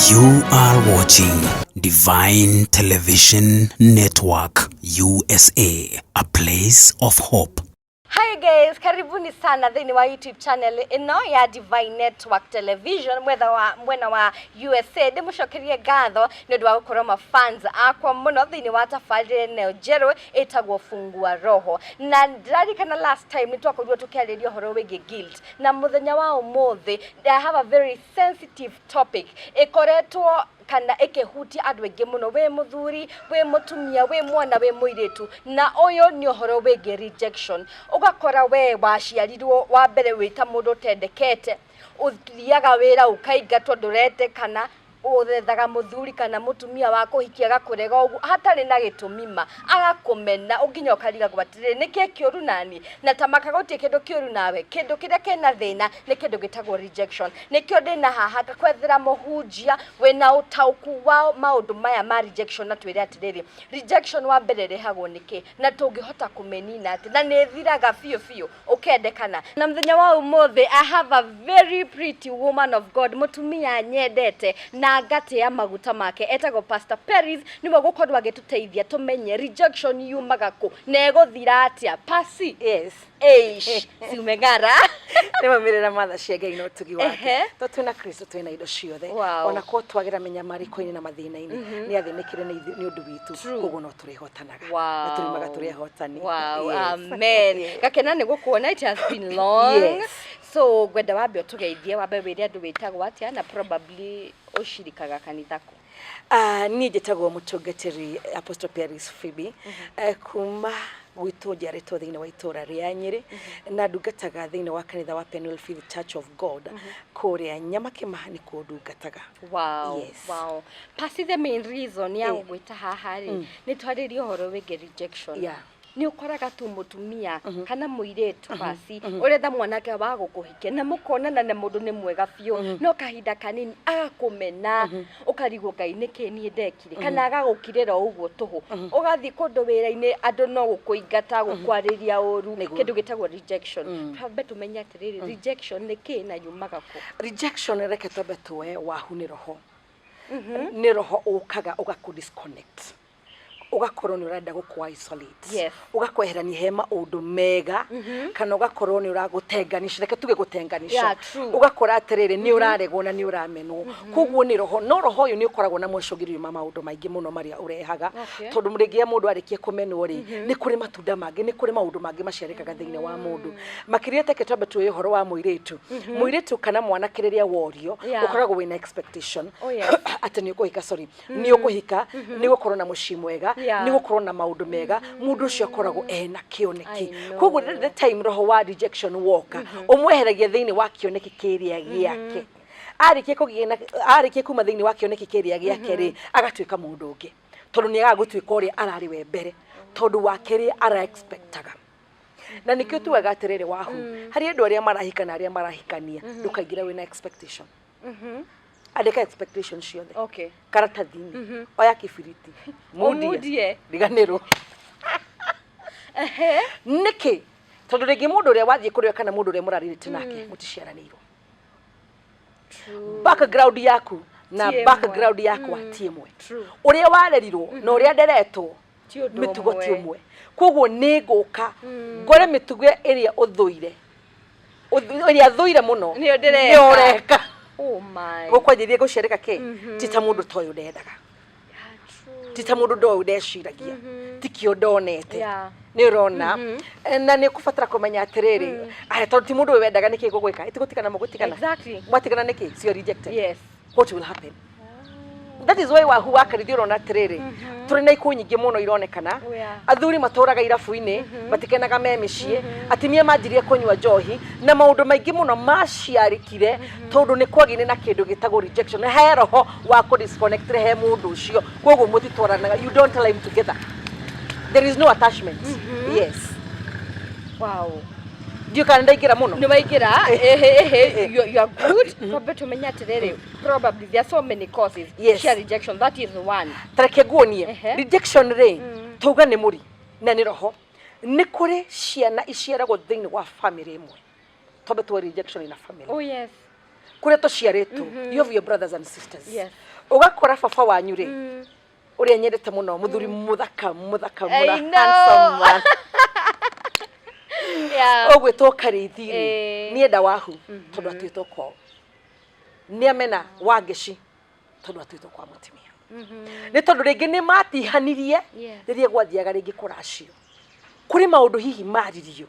You are watching Divine Television Network USA, a place of hope. Hi guys, karibuni sana thĩinĩ wa YouTube channel ĩno ya Divine Network Television mwetha wa mwena wa USA. Ndĩmũcokerie ngatho nĩ ũndũ wa gũkorwo ma fans akwa mũno thĩinĩ wa tabarĩra ĩno njerũ ĩtagwo Fungua Roho. Na ndĩraririkana last time nĩ twakorirwo tũkĩarĩria ũhoro wĩgiĩ guilt, na mũthenya wa ũmũthĩ I have a very sensitive topic ĩkoretwo kana ĩkĩhutia andũ aingĩ mũno, wĩ mũthuri, wĩ mũtumia, wĩ mwana, wĩ mũirĩtu, na ũyũ nĩ ũhoro wĩgiĩ rejection. Ũgakora we waciarirwo wa mbere wĩ ta mũndũ ũtendekete, ũthiaga wĩra ũkaingatwo, ndũretĩkana, ũthethaga mũthuri kana mũtumia wa kũhikia agakũrega ũguo hatarĩ na gĩtũmi ma, agakũmena nginya ũkarigagwo atĩrĩrĩ, nĩkĩ kĩũru nani? Na ta maka gũtirĩ kĩndũ kĩũru nawe, kĩndũ kĩrĩa kĩna thĩna nĩ kĩndũ gĩtagwo rejection. Nĩkĩo ndĩna haha ngakwethera mũhunjia wĩna ũtaũku wa maũndũ maya ma rejection, na twĩre atĩrĩrĩ, rejection wa mbere ĩrehagwo nĩkĩ na tũngĩhota kũmĩnina atĩ na nĩ ĩthiraga biũ biũ ũkendekana. Na mũthenya wa ũmũthĩ I have a very pretty woman of God, mũtumia nyendete na ngatĩa maguta make, etagwo Pastor Peris, nĩwe gũkorwo agĩtũteithia tũmenye rejection yumaga kũ na ĩgũthira atĩa. Pasi. Yes. Eish, si umeng'ara. Nĩ maumĩrĩra matha cia Ngai na ũtugi wake. To twĩna Kristo twĩna indo ciothe. Ona korwo twagera mĩnyamarĩko-inĩ na mathĩna-inĩ, nĩ athĩnĩkire nĩ ũndũ witũ. Koguo no tũrĩhotanaga. Na tũriumaga tũrĩ ahotani. Wow. Amen. Gakena nĩ gũkuona, it has been long. So ngwenda wambe ũtũgeithie, wambe wĩre andũ wĩtagwo atĩa na probably ũcirikaga kanitha kũ. Ah, niĩ njĩtagwo mũtungatĩri Apostle Peris Phoebe. Kuma gwitũ njiarĩtwo thĩinĩ wa itũra rĩa Nyĩrĩ na ndungataga thĩinĩ wa kanitha wa Penuel Faith Church of God kũrĩa Nyamakĩma nĩkuo ndungataga. Yes. Wow. Pasi, the main reason ya gũgwĩta haha rĩ, nĩ twarĩrie ũhoro wĩgiĩ rejection. Nĩ ũkoraga tu mũtumia kana mũirĩtu, basi ũretha mwanake wa gũkũhikia na mũkonana na mũndũ nĩ mwega biũ, no kahinda kanini agakũmena, ũkarigwo, "Ngai, nĩkĩ niĩ ndekire?" Kana agagũkirĩra o ũguo tũhũ, ũgathiĩ kũndũ wĩra-inĩ, andũ no gũkũingata, gũkwarĩria ũru. Kĩndũ gĩtagwo rejection. Twambe tũmenye atĩrĩrĩ, rejection nĩ kĩ na yumaga kũ? Rejection, reke twambe tuoe wahu, nĩ roho, nĩ roho ũkaga ũgakũ disconnect, ũgakorwo nĩ ũrenda gũkũ isolate, ũgakweherania he maũndũ mega, kana ũgakorwo nĩ ũragũtenganisha, reke tuge gũtenganisha. Ũgakora atĩrĩrĩ, nĩ ũraregwo na nĩ ũramenwo. Koguo nĩ roho, no roho ũyũ nĩ ũkoragwo na macũngĩrĩrio ma maũndũ maingĩ mũno marĩa ũrehaga. Tondũ rĩngĩ mũndũ arĩkia kũmenwo rĩ, nĩ kũrĩ matunda mangĩ, nĩ kũrĩ maũndũ mangĩ maciarĩkaga thĩinĩ wa mũndũ makĩria. Teke twambe tuoye ũhoro wa mũirĩtu. Mũirĩtu kana mwanake, rĩrĩa worio, ũkoragwo wĩna expectation atĩ nĩ ũkũhika, sorry, nĩ ũkũhika, nĩ ũgũkorwo na mũciĩ mwega, nĩ ũgũkorwo na maũndũ mega. Mũndũ ũcio akoragwo ena kĩoneki. I know. Koguo the time roho wa rejection woka, ũmweheragia thĩinĩ wa kĩoneki kĩrĩa gĩake. Arĩkia kũgĩa na arĩkia kuma thĩinĩ wa kĩoneki kĩrĩa gĩake rĩ, agatuĩka mũndũ ũngĩ, tondũ nĩ agaga gũtuĩka ũrĩa ararĩ we mbere, tondũ wa kĩrĩa ara expectaga. Na nĩkĩo tugaga atĩrĩrĩ, wahu, harĩ andũ arĩa marahika na arĩa marahikania, ndũkaingĩre wĩna expectation. Andĩka expectation ciothe karatathi-inĩ, oya kĩbiriti, Ũmundie. Mundie, riganĩrwo nĩkĩ, tondũ rĩngĩ mũndũ ũrĩa wathiĩ kũrĩ we kana mũndũ ũrĩa mũrarĩrĩte nake mũticiaranĩirwo. Background yaku na Ti ĩmwe. Background yakwa ti ĩmwe. Ũrĩa warerirwo na ũrĩa nderetwo, Ti ũndũ mĩtugo ti ũmwe. Ũmwe. Koguo nĩ ngũka ngore mĩtugo ĩrĩa ũthũire, ĩrĩa thũire mũno, Nĩyo ndĩreka. Nĩyo ũreka. Oh my. Gũkwanjĩrĩria gũciarĩka kĩ ti ta mũndũ ta ũyũ ndendaga, ti ta mũndũ ndoĩ ndeciragia, ti kĩo ndonete. Nĩ ũrona? Na nĩ ũkũbatara kũmenya atĩrĩrĩ, aya, tondũ ti mũndũ ũyũ wendaga, nĩkĩ gũgwĩka? Ĩtigũtigana, mũgũtigana. Mwatigana nĩkĩ? So you're rejected. What will happen? That is why wahu wa karithi ũrona atĩrĩrĩ, tũrĩ na ikuũ nyingĩ mũno ironekana. Athuri matũraga irabu-inĩ, matikenaga me mĩciĩ, atumia manjirie kũnyua njohi na maũndũ maingĩ mũno maciarĩkire, tondũ nĩ kwagĩire na kĩndũ gĩtagwo rejection. He roho wa kũ disconnect he mũndũ ũcio, koguo mũtitwaranaga, you don't live together, there is no attachment. Yes. Ndiũ kana ndaingĩra mũno. Nĩ waingĩra, ehe ehe, you are good. Twambe tũmenye atĩrĩrĩ, probably there are so many causes cia rejection, that is one. Tareke nguonie. Rejection rĩ, tauga nĩ mũri na nĩ roho. Nĩ kũrĩ ciana iciaragwo thĩinĩ wa family ĩmwe. Twambe tuwe rejection in a family. Kũrĩa tũciarĩtwo, you have your brothers and sisters. Ũgakora baba wanyu rĩ, ũrĩa nyendete mũno, mũthuri mũthaka mũthaka I mũno, know. handsome man, ũgwĩtwo Karĩithi rĩ, nĩenda wahu tondũ atuĩtwo kwao, nĩamena Wangeci tondũ atuĩtwo kwa mũtumia, nĩ tondũ rĩngĩ nĩ matihanirie rĩrĩa gwathiaga rĩngĩ kũracio, kũrĩ maũndũ hihi maririo,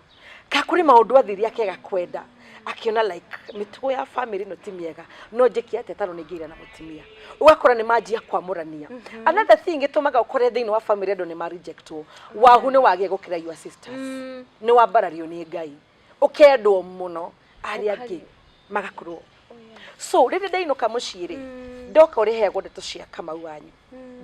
ka kũrĩ maũndũ athire akĩaga kwenda, akĩona like mĩtugo ya family ĩno ti mĩega, no njĩke atĩa tondũ nĩ ngĩire na mũtumia? Ũgakora nĩ manjia kwamũrania. Another thing ĩtũmaga ũkore thĩinĩ wa family andũ nĩ ma rejectwo, wahu nĩ wagĩa gũkĩra your sisters, nĩ wambarario nĩ Ngai, ũkendwo mũno, arĩa angĩ magakorwo. So rĩrĩa ndainũka mũciĩ rĩ, ndoka ũrĩheagwo ndeto cia Kamau wanyu,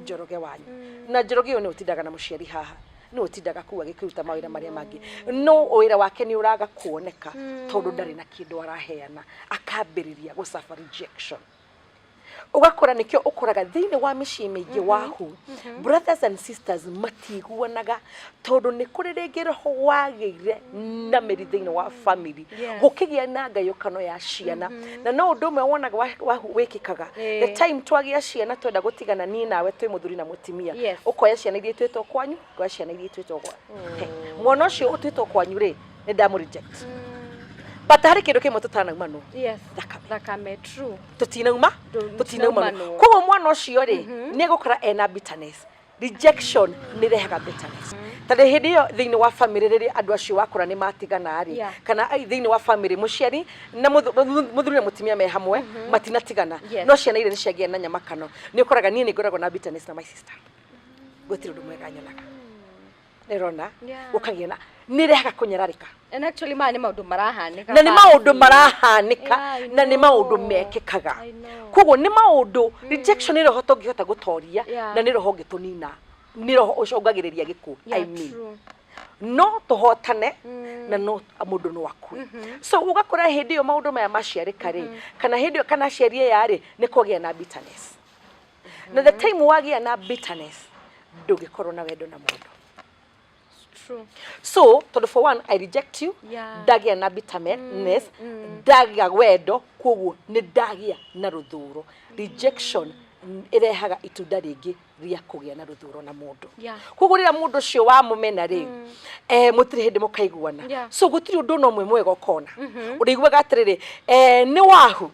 Njoroge wanyu, na Njoroge ũyũ nĩ ũtindaga na mũciari haha, nĩ ũtindaga kũu agĩkĩruta mawĩra marĩa mangĩ, no wĩra wake nĩ ũraga kuoneka tondũ ndarĩ na kĩndũ araheana, akambĩrĩria gũ suffer rejection. Ũgakora nĩkĩo ũkoraga thĩinĩ wa mĩciĩ mĩingĩ wahu, brothers and sisters matiguanaga, tondũ nĩ kũrĩ rĩngĩ roho wagĩire na mĩri thĩinĩ wa family, gũkĩgĩa na ngayũkano ya ciana. Na no ũndũ ũmwe wonaga wahu wĩkĩkaga, the time twagĩa ciana, twenda gũtigana niĩ nawe twĩ mũthuri na mũtumia, ũkoya ciana iria ituĩtwo kwanyu, ngoya ciana iria ituĩtwo gwa He, mwana ũcio ũtuĩtwo kwanyu rĩ, nĩ ndamũ reject, but harĩ kĩndũ kĩmwe tũtanaumanwo, thakame. Thakame, true. Tũtinauma tũtinaumanwo. Tũtinaumanwo. Koguo mwana ũcio rĩ, nĩ egũkora ena bitterness. Rejection nĩ ĩrehaga bitterness, tondũ hĩndĩ ĩyo thĩinĩ wa family, rĩrĩa andũ acio wakora nĩ matigana rĩ, kana ai, thĩinĩ wa family mũciari na mũthuri na mũtumia me hamwe matinatigana, no ciana iria nĩ ciagĩa na nyamakano, nĩ ũkoraga niĩ nĩ ngoragwo na bitterness na my sister, gũtirĩ ũndũ mwega nyonaga nĩrona. Gũkagĩa na nĩ ĩrehaga kũnyararĩka. And actually maya nĩ maũndũ marahanĩka Na nĩ maũndũ marahanĩka, Yeah, I na nĩ maũndũ know. mekĩkaga. I know. Koguo nĩ maũndũ, rejection nĩ roho tũngĩhota gũtoria, na nĩ roho ũngĩtũnina, nĩ roho ũcũngagĩrĩria gĩkuũ. I mean, no tũhotane na no mũndũ no akue. So ũgakora hĩndĩ ĩyo maũndũ maya maciarĩka rĩ, kana hĩndĩ ĩyo, kana aciari aya rĩ, nĩ kwagĩa na bitterness, na the time wagĩa na bitterness, ndũngĩkorwo na wendo na mũndũ. True. So tondũ for one, I reject you, ndagĩa na bitterness, ndagĩa wendo, koguo nĩ ndagĩa na rũthũro. Rejection ĩrehaga itunda rĩngĩ rĩa kũgĩa na rũthũro na mũndũ. Koguo rĩrĩa mũndũ ũcio wamũmena rĩ, mũtirĩ hĩndĩ mũkaiguana. So gũtirĩ ũndũ ona ũmwe mwega ũkona. Ũrĩiguaga atĩrĩrĩ, nĩ wahu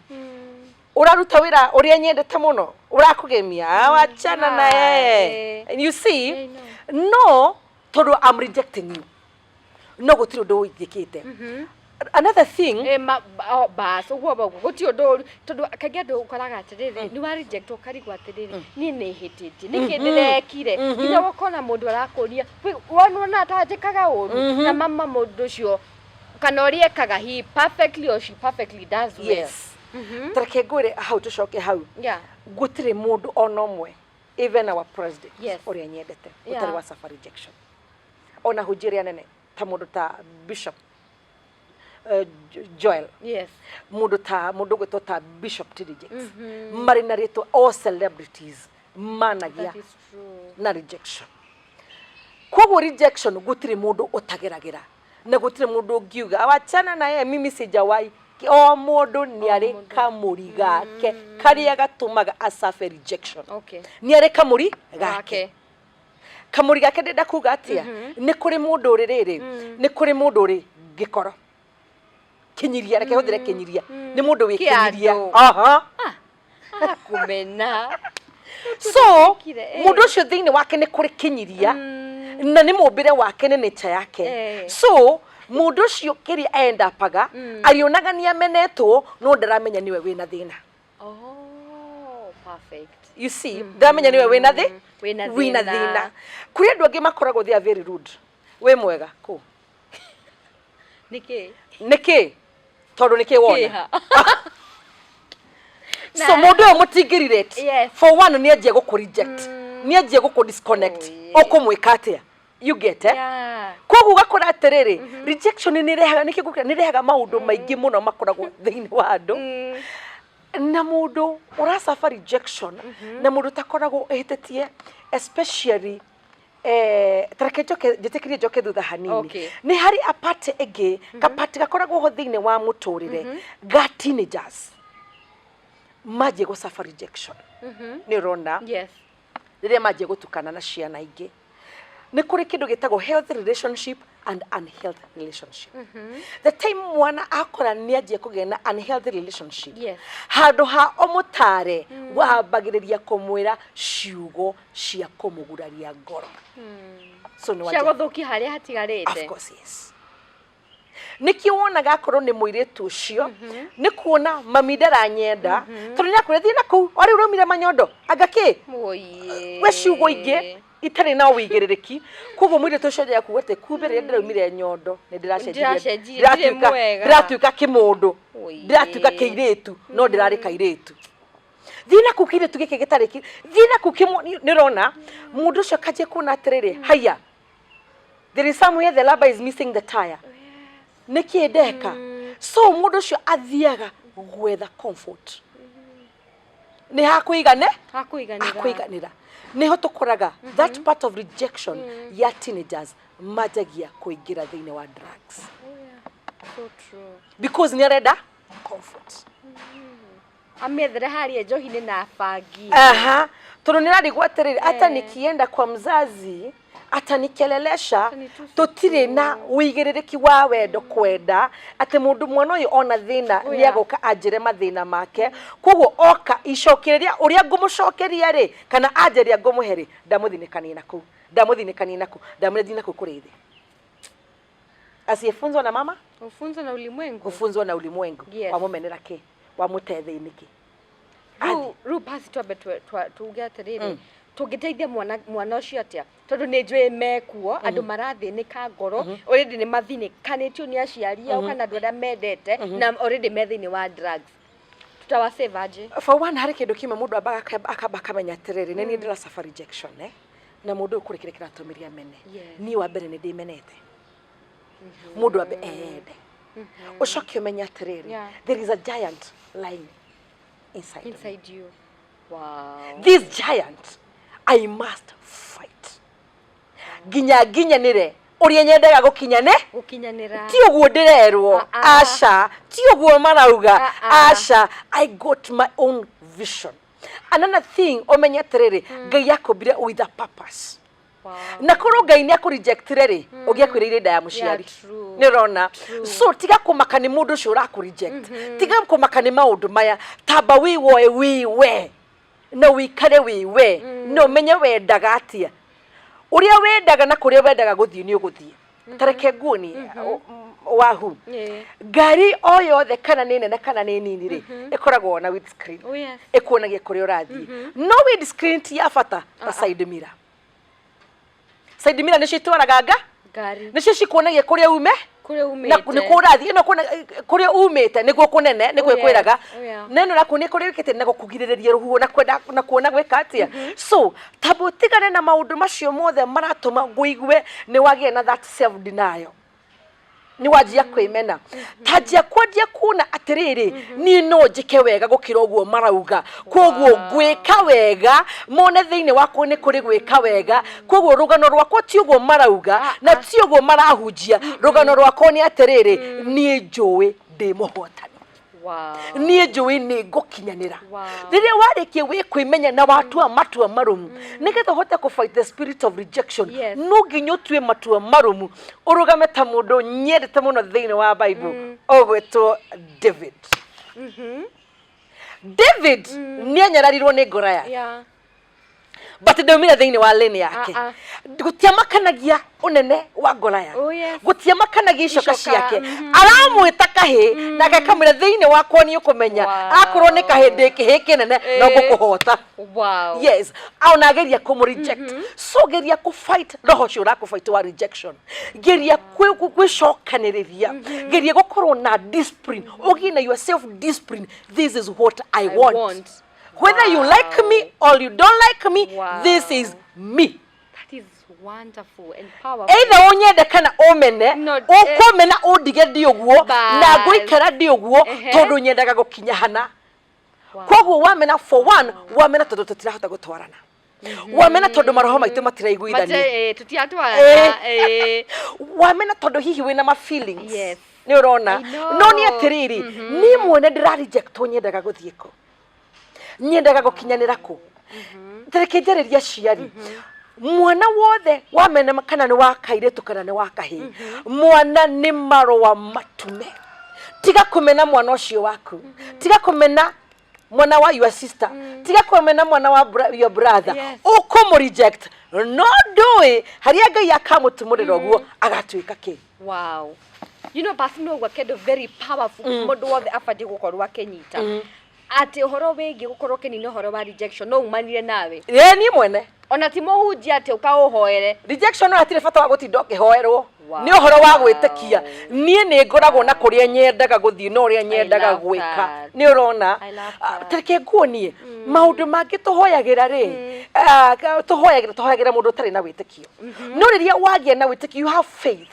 ũraruta wĩra ũrĩa nyendete mũno, ũrakũgemia. Ah, wachana na yeye. And you see, I know. No tondũ I'm rejecting you, no gũtirĩ ũndũ ũingĩkĩte. Another thing, Oh, bas ũguo ũguo gũtirĩ ũndũ ũru, tondũ kaingĩ andũ ũkoraga atĩrĩrĩ, nĩ wa reject, ũkarigwo atĩrĩrĩ, niĩ nĩ hĩtĩtie nĩkĩ ndĩrekire? Nginya ũkona mũndũ arakũria, "Wona ta njĩkaga ũru?" Na mama mũndũ ũcio kana ũrĩa ekaga, he perfectly or she perfectly does well. Yes, tareke ngwĩre hau, tũcoke hau, gũtirĩ mũndũ ona ũmwe, even our president, ũrĩa nyendete, ũtarĩ wa suffer rejection, ona hunjia ĩrĩa nene ta mũndũ ta Bishop Joel, mũndũ ta mũndũ ũgwĩtwo ta Bishop T.D. Jakes, marĩ na rĩtwa, all celebrities managia That is true. Na rejection. Koguo rejection gũtirĩ mũndũ ũtageragĩra, na gũtirĩ mũndũ ũngiuga, "Wachana na yeye, mimi sijawahi." O mũndũ nĩ arĩ kamũri gake karĩa gatũmaga asafe rejection. Nĩ arĩ kamũri gake. Kamũri gake, ndĩrenda kuga atĩa? Nĩ kũrĩ mũndũ ũrĩ rĩrĩ, nĩ kũrĩ mũndũ ũrĩ gĩkoro kĩnyiria, reke hũthĩre kĩnyiria, nĩ mũndũ wĩ kĩnyiria. Kĩandũ. Aha. Kumena. So Kire, eh. mũndũ ũcio thĩinĩ wake nĩ kũrĩ kĩnyiria, na nĩ mũmbĩre wake, nĩ nature yake. So mũndũ ũcio kĩrĩa endapaga arĩonaga nĩ amenetwo, no ndaramenya nĩwe wĩna thĩna. Oh, perfect. You see, ndaramenya nĩwe wĩna thĩ Wĩna wĩna thĩna. Thĩna. Kũrĩ andũ angĩ makoragwo, they are very rude. Wĩ mwega kũ? Nĩkĩ? Nĩkĩ? Tondũ nĩkĩ wona? Kĩha. So mũndũ ũyũ mũtingĩ relate. For one, nĩ anjia gũkũ reject, nĩ anjia gũkũ disconnect. Oh, yeah. Ũkũmwĩka atĩa? You get, eh? Yeah. Koguo ũgakora atĩrĩrĩ, rejection nĩ ĩrehaga, nĩkĩo ngũkwĩra nĩ ĩrehaga maũndũ maingĩ mũno makoragwo thĩinĩ wa andũ. Na mũndũ ũracaba rejection na mũndũ ũtakoragwo ĩhĩtĩtie, especially tareke njoke, njĩtĩkĩrie njoke thutha hanini. Nĩ harĩ a part ĩngĩ, kapati gakoragwo ho thĩinĩ wa mũtũrĩre ga teenagers. Manjie gũ suffer rejection, nĩ ũrona? Yes. Rĩrĩa manjia gũtukana na ciana ingĩ, nĩ kũrĩ kĩndũ gĩtagwo healthy relationship and unhealthy relationship. The time mwana akora nĩ anjia kũgĩa na unhealthy relationship, handũ ha ũmũtare, wambagĩrĩria kũmwĩra ciugo cia kũmũguraria ngoro. So nĩ cia wanjia gũthũkia harĩa hatigarĩte. Of course, yes. Nĩkĩo wonaga akorwo nĩ mũirĩtu ũcio, nĩ kuona mami ndaranyenda, tondũ nĩ akwĩra, "Thiĩ na kũu, o rĩu ũraumire manyondo anga kĩ." Mũiĩ. We ciugo ingĩ itarĩ na ũigĩrĩrĩki. Koguo mũirĩtu ũcio anjagia kuga atĩ kumbe rĩrĩa ndĩraumire nyondo nĩ ndĩracenjirie. Ndĩracenjirie, ndirĩ mwega. Ndĩratuĩka kĩmũndũ. Ũiĩ. Ndĩratuĩka kĩirĩtu, no ndĩrarĩ kairĩtu. Thiĩ na kũu, kĩirĩtu gĩkĩ gĩtarĩ thiĩ na kũu nĩ ũrona mũndũ ũcio akanjia kuona atĩrĩrĩ, haiya, there is somewhere the rubber is missing the tire, nĩkĩ ndeka? So mũndũ ũcio athiaga gwetha comfort nĩ hakũigane. Hakũiganĩra. Hakũiganĩra. Nĩho tũkoraga that part of rejection ya teenagers, manjagia kũingĩra thĩinĩ wa drugs. Oh, yeah. So true. Because nĩ arenda comfort. Amĩethere harĩa njohi-inĩ na bangi. Aha, tondũ nĩ ararigwo atĩrĩrĩ, hata nikienda kwa mzazi atanikelelesha. Atanitusi. Tũtirĩ na ũigĩrĩrĩki wa wendo, kwenda atĩ mũndũ mwana ũyũ ona thĩna nĩ agoka anjĩre mathĩna make. Koguo oka icokereria ũrĩa ngũmũcokeria rĩ, kana anja ĩrĩa ngũmũhe rĩ, ndamũthinĩkania na kũu, ndamũthinĩkania na kũu, ndamũthiĩ na kũu kũrĩ thĩ. Asiyefunzwa na mama Hufunzwa na ulimwengu. Hufunzwa na ulimwengu. Wamumenera kĩ, wamũteithĩ nĩkĩ? Rĩu basi twambe tuge atĩrĩrĩ, tũngĩteithia mwana ũcio atĩa? Tondũ nĩ njũĩ mekuo andũ marathĩnĩka ngoro already, nĩ mathinĩkanĩtio nĩ aciari ao kana andũ arĩa mendete, na already me thĩinĩ wa drugs. Tutawasave aje? For one, harĩ kĩndũ kĩmwe mũndũ ambaga akamba akamenya atĩrĩrĩ, nĩ niĩ ndĩra suffer rejection, eh? Na mũndũ ũyũ kũrĩ kĩrĩa kĩratũmĩria mene. Niĩ wa mbere nĩ ndĩmenete. Mũndũ ambe eyende, ũcoke ũmenye atĩrĩrĩ, there is a giant lying inside me. Inside you. Wow. This giant I must fight nginya nginyanĩre ũrĩa nyendaga gũkinyane. Gũkinyanĩra. Ti ũguo ndĩrerwo. Ah, ah. Aca, ti ũguo marauga. Ah, ah. Aca, I got my own vision. Another thing, ũmenye atĩrĩrĩ, Ngai akũmbire with a purpose. Na korwo Ngai nĩ akũrejectire rĩ, ũngĩakwĩrĩire nda ya mũciari. True. Nĩ ũrona? So tiga kũmaka nĩ mũndũ ũcio ũrakũreject, tiga kũmaka nĩ maũndũ maya. Tamba wĩwoe wĩwe na wĩikare wĩwe, na ũmenye wendaga atĩa, ũrĩa wendaga na kũrĩa wendaga gũthiĩ. Nĩ ũgũthiĩ. Tareke nguonie wahu. Ngari o yothe, kana nĩ nene kana nĩ nini rĩ, ĩkoragwo na windscreen. Oh, yes. Ĩkuonagia kũrĩa ũrathiĩ, no windscreen ti ya bata ta side mirror. Side mirror nĩcio itwaraga nga Ngari. Nĩcio cikuonagia kũrĩa ume Kũrĩa na umĩte. nĩ kũ ũrathiĩ. Ĩno kuona kũrĩa umĩte nĩguo kũnene, nĩguo Oh, yes. ĩkwĩraga. Na ĩno ĩrakuonia kũrĩa wĩkĩte na gũkũgirĩrĩria rũhuho na kwenda na kuona gwĩka atĩa. So tamba ũtigane na maũndũ macio mothe maratũma ngũigue nĩ wagĩa na that self denial, nĩ wanjia kwĩmena. Tanjia kwanjia kuona atĩrĩrĩ, niĩ no njĩke wega gũkĩra ũguo marauga. Koguo ngwĩka wega mone thĩinĩ wakwa nĩ kũrĩ gwĩka wega. Koguo rũgano rwakwa ti ũguo marauga na ti ũguo marahunjia. Rũgano rwakwa nĩ atĩrĩrĩ, niĩ njũĩ ndĩ mũhotani. Niĩ njũĩ nĩ ngũkinyanĩra. Rĩrĩa warĩkia wĩ kwĩmenya na watua matua marũmu, nĩgetha ũhote kũ fight the spirit of rejection, no nginya ũtue matua marũmu, ũrũgame ta mũndũ nyendete mũno thĩinĩ wa Bible ũgwĩtwo David. David nĩ anyararirwo nĩ Goliath, but ndaumire thĩinĩ wa lane yake. Ah, ah. Gũtiamakanagia ũnene wa Goliath. Oh, yes. Gũtiamakanagia icoka Icoka, ciake. Aramwĩta kahĩ, nake akamwĩra, "Thĩinĩ wakwa nĩ ũkũmenya akorwo nĩ kahĩ, ndĩ kĩhĩ kĩnene, no ngũkũhota." Yes, ona ageria kũmũ reject. So geria kũ fight roho ũcio ũrakũ fight wa rejection. Geria kwĩcokanĩrĩria, geria gũkorwo na discipline, ũgĩe na your self discipline. This is what I want, want. Whether you like me or you don't like me, this is me. That is wonderful and powerful. Either ũnyende kana ũmene, ũkũmena ũndige ndi ũguo, na Bas. ngũikara ndi ũguo, tondũ nyendaga gũkinya hana. Koguo wamena, for one, wamena tondũ tũtirahota gũtwarana, wamena tondũ maroho maitũ matiraiguithania. Tũtiratwarana. Wamena tondũ hihi wĩna ma feelings. Nĩ ũrona? I know. No nĩ atĩrĩrĩ, niĩ mwene ndĩra rejectwo, nyendaga gũthiĩ kũ? Nyendaga gũkinyanĩra kũ? Tareke njarĩrie aciari. Mwana wothe wamena, kana nĩ wa kairĩtu kana nĩ wa kahĩĩ, mwana nĩ marũa matume. Tiga kũmena mwana ũcio waku, tiga kũmena mwana wa your sister, tiga kũmena mwana wa your brother. Ũkũmũ reject, no ndũĩ harĩa Ngai akamũtumũrĩra ũguo agatuĩka kĩ. Wow, you know, basi no ũguo kĩndũ very powerful mũndũ wothe abatiĩ gũkorwo akĩnyita, atĩ ũhoro wĩgiĩ gũkorwo ũkĩnina ũhoro wa rejection no umanire nawe. Ĩĩ, niĩ mwene. Ona ti mũhunjia atĩ ũkaũhoere. Rejection no hatirĩ bata wa gũtinda ũkĩhoerwo. Nĩ ũhoro wa gwĩtĩkia. Niĩ nĩ ngoragwo na kũrĩa nyendaga gũthiĩ na ũrĩa nyendaga Love gwĩka. that. Nĩ ũrona? I love Ah, that. tareke nguonie maũndũ mangĩ tũhoyagĩra rĩ, ah, tũhoyagĩra mũndũ ũtarĩ na wĩtĩkio. No rĩrĩa wagĩa na wĩtĩkio, you have faith,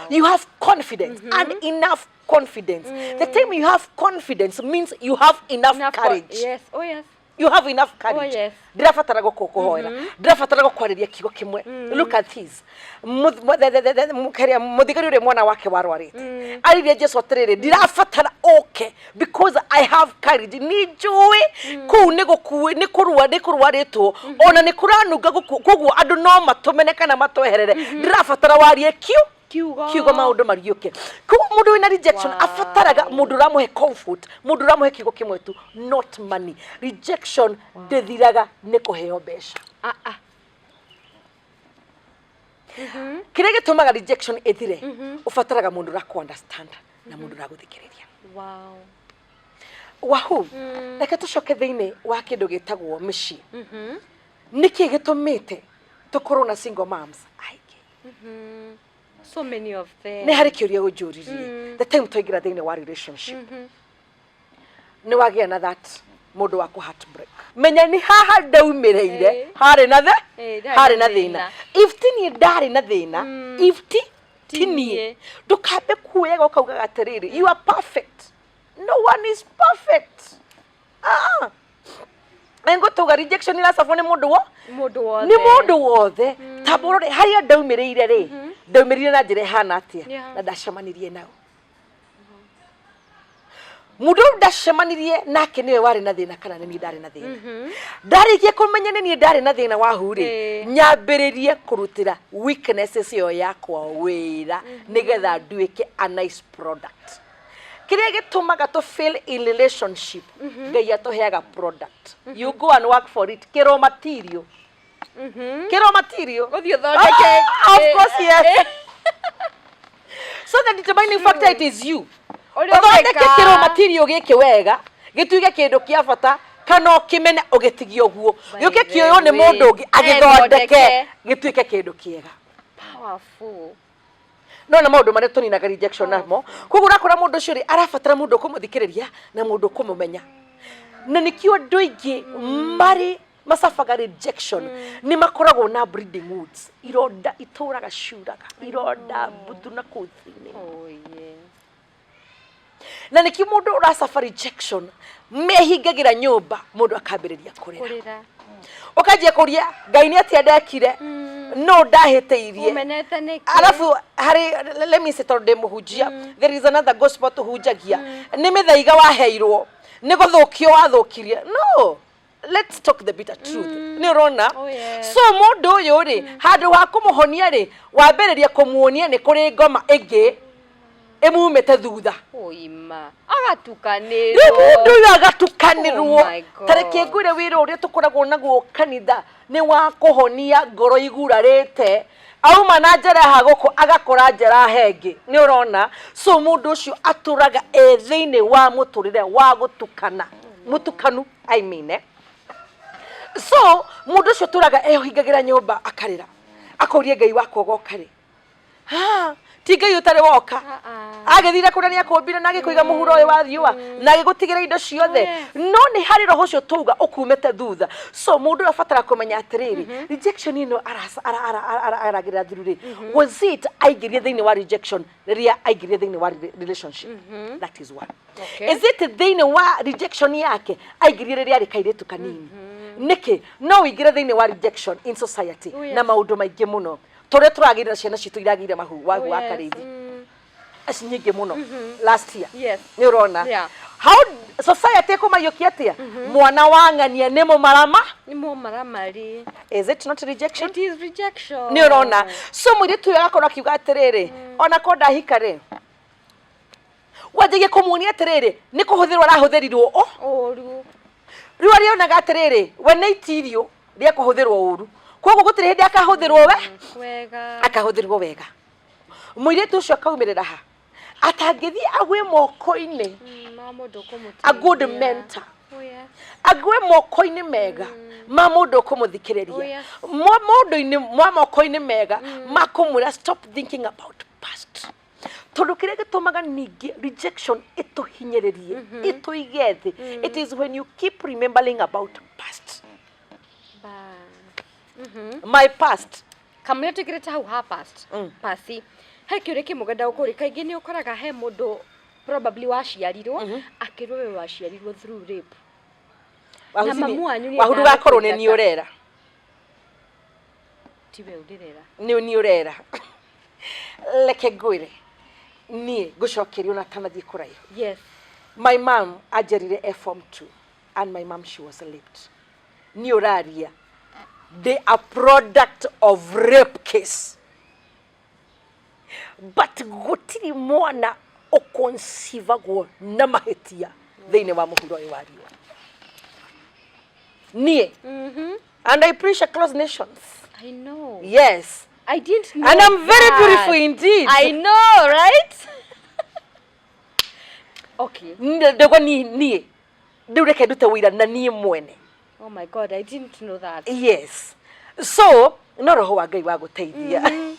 you have confidence, and enough confidence. The time you have confidence means you have enough Enough courage. Yes, oh yes. You have enough courage. Oh, yes. Ndirabatara gũkũhoera, ndirabatara gũkwarĩria kiugo kĩmwe. Look at this. Kĩrĩa mũthigari ũrĩa mwana wake warwarĩte aririe Jesu atĩrĩrĩ, "Ndirabatara ũke because I have courage. Nĩ njũĩ kũu nĩ gũkuĩ, nĩ kũrua, nĩ kũrwarĩtwo, ona nĩ kũranunga gũkuũ, koguo andũ no matũmene kana matweherere. Ndirabatara warie kiu Kiugo. kiugo, maũndũ mariũke." Koguo mũndũ wĩna rejection abataraga mũndũ ũramũhe comfort, mũndũ ũramũhe kiugo kĩmwe tu, not money. Rejection ndĩthiraga nĩ kũheo mbeca. Ah, ah. Kĩrĩa gĩtũmaga rejection ĩthire, ũbataraga mũndũ ũrakũ understand na mũndũ ũragũthikĩrĩria. Wahu, reke tũcoke thĩinĩ wa kĩndũ gĩtagwo mĩciĩ. Nĩkĩ gĩtũmĩte tũkorwo na single moms aingĩ? So many of them. Nĩ harĩ kĩũria ũnjũririe. The time twaingĩra thĩinĩ wa relationship, nĩ wagĩa na that mũndũ wa kũ heartbreak, menya nĩ haha ndaumĩrĩire. Harĩ na the Harĩ harĩ na na thĩna. Thĩna. If ti niĩ ndarĩ na thĩna, if ti ti niĩ, niĩ. Ndũkambe kuoyaga ũkaugaga atĩrĩrĩ, "You are perfect." No one is perfect. Ah, ngũtũga rejection ĩracabwo nĩ mũndũ wo Mũndũ wothe. Nĩ mũndũ wothe. Tamba ũrore harĩa ndaumĩrĩire rĩ, ndaumĩrire na njĩra ĩhana atĩa na ndacemanirie nao. Mũndũ ũyũ ndacemanirie nake nĩwe warĩ na thĩna kana nĩ niĩ ndarĩ na thĩna? Ndarĩkia kũmenya nĩ niĩ ndarĩ na thĩna wahu rĩ, nyambĩrĩrie kũrutĩra weaknesses ĩyo yakwa wĩra nĩgetha nduĩke a nice product. Kĩrĩa gĩtũmaga tũ fail in relationship, Ngai atũheaga product, you go and work for it. Kĩro material, kĩro material. Ũthiĩ ũthondeke. Ah, of course, yes. So the determining factor, it is you. Ũrĩa Ũthondeke ũreka. kĩro material gĩkĩ wega gĩtuĩke kĩndũ kĩa bata, kana ũkĩmene ũgĩtigie ũguo gĩũke kĩoywo nĩ mũndũ ũngĩ agĩthondeke Ethondeke. gĩtuĩke kĩndũ kĩega. Powerful. No na maũndũ marĩa tũninaga rejection namo, koguo ũrakora mũndũ ũcio rĩ, arabatara mũndũ ũkũmũthikĩrĩria na mũndũ ũkũmũmenya. Na nĩkĩo andũ aingĩ marĩ macabaga rejection nĩ makoragwo na bleeding wounds, ironda itũraga ciuraga, ironda mbuthu na kũu thĩinĩ. Oh yeah. Na nĩkĩo mũndũ ũracaba rejection mehingagĩra nyũmba, mũndũ akambĩrĩria kũrĩra. Kũrĩra. Ũkanjia kũria Ngai nĩ atĩa ndekire, no ndahĩtĩirie. Ũmenete nĩkĩ? Alafu harĩ, let me say, tondũ ndĩ mũhunjia, there is another gospel tũhunjagia. Nĩ mĩthaiga waheirwo, nĩ gũthũkio wathũkirie. No, let's talk the bitter truth. Nĩ ũrona? Oh, yes. So mũndũ ũyũ rĩ, handũ ha kũmũhonia rĩ, wambĩrĩria kũmuonia nĩ kũrĩ ngoma ĩngĩ ĩmumĩte thutha. Ũima. Agatukanĩrwo. Rĩu mũndũ ũyũ agatukanĩrwo. Oh my God. Ta reke ngwĩre, wĩra ũrĩa tũkoragwo naguo kanitha nĩ wa kũhonia ngoro igurarĩte. Auma na njeraha gũkũ, agakora njeraha ĩngĩ. Nĩ ũrona? So mũndũ ũcio atũraga e thĩinĩ wa mũtũrĩre wa gũtukana, mũtukanu, I mean, eh? So mũndũ ũcio atũraga ehingagĩra nyũmba, akarĩra, akauria Ngai wakwa, ũgoka rĩ? Ha, ti Ngai ũtarĩ woka. Ah, ah. Agĩthire kũrĩa nĩ akũmbire na agĩkũiga mũhuro ũyũ wa riũa na agĩgũtigĩra indo ciothe, no nĩ harĩ roho ũcio tũuga ũkumĩte thutha. So mũndũ ũyũ abatara kũmenya atĩrĩrĩ, rejection ĩno aragĩrĩra through rĩ, was it aingĩrie thĩinĩ wa rejection rĩrĩa aingĩrie thĩinĩ wa relationship? That is one. Is it thĩinĩ wa rejection yake aingĩrie rĩrĩa arĩ kairĩtu kanini? Nĩkĩ no ũingĩre thĩinĩ wa rejection in society na maũndũ maingĩ mũno tũrĩa tũragĩrĩra ciana citũ iragĩire mahu wagu wa karĩithi aci nyingĩ mũno last year? Nĩ ũrona? Yeah. How society ĩkũmaiyũkia atĩa mwana wa ng'ania nĩ mũmarama? Nĩ mũmaramari. Is it not rejection? It is rejection. Nĩ ũrona, so mũirĩtu ũyũ agakorwo akiuga atĩrĩrĩ, ona ko ndahika rĩ, wanjagia kũmuonia atĩrĩrĩ, nĩ kũhũthĩrwo arahũthĩrirwo o ũru. Rĩu arĩonaga atĩrĩrĩ, we nĩ itirio rĩa kũhũthĩrwo ũru, koguo gũtirĩ hĩndĩ akahũthĩrwo we wega. Akahũthĩrwo wega. Mũirĩtu ũcio akaumĩrĩra ha atangĩthiĩ agwe moko-inĩ Ma mũndũ a good ũkũmũteithia. mentor. Oh, yes. Agwe moko-inĩ mega ma mũndũ ũkũmũthikĩrĩria. Oh, yes. Mũndũ-inĩ ma moko-inĩ mega ma kũmwĩra, "Stop thinking about past," tondũ kĩrĩa gĩtũmaga ningĩ rejection ĩtũhinyĩrĩrie, ĩtũige thĩ, it is when you keep remembering about past. Ba. My past. Kamũira tũingĩrĩte hau ha past, pasi he kĩũria kĩmwe ngwenda gũkũria. Kaingĩ nĩ ũkoraga he mũndũ probably waciarirwo akĩrwo we waciarirwo through rape. Na mamu wanyu nĩ Wahu, endaga ndũgakorwo nĩ niĩ gũkũingata. ũrera. Tiwe ũndĩrera. Nĩ niĩ ũrera. Reke ngwĩre, niĩ ngũcokeria ona tanathiĩ kũraihu. My mom anjerire e form 2, and my mom, she was raped. Niĩ ũraria they a product of rape case, but gũtirĩ mwana ũconceive-agwo na mahĩtia thĩinĩ wa mũhuro ũyũ wa riũa. Niĩ, and I preach across nations. I know. Yes. I didn't know And I'm very that. beautiful indeed. I know, right? Okay. Ndauga niĩ rĩu reke ndute wĩira na niĩ mwene. Oh my God, I didn't know that. Yes, so no roho wa Ngai wa gũteithia,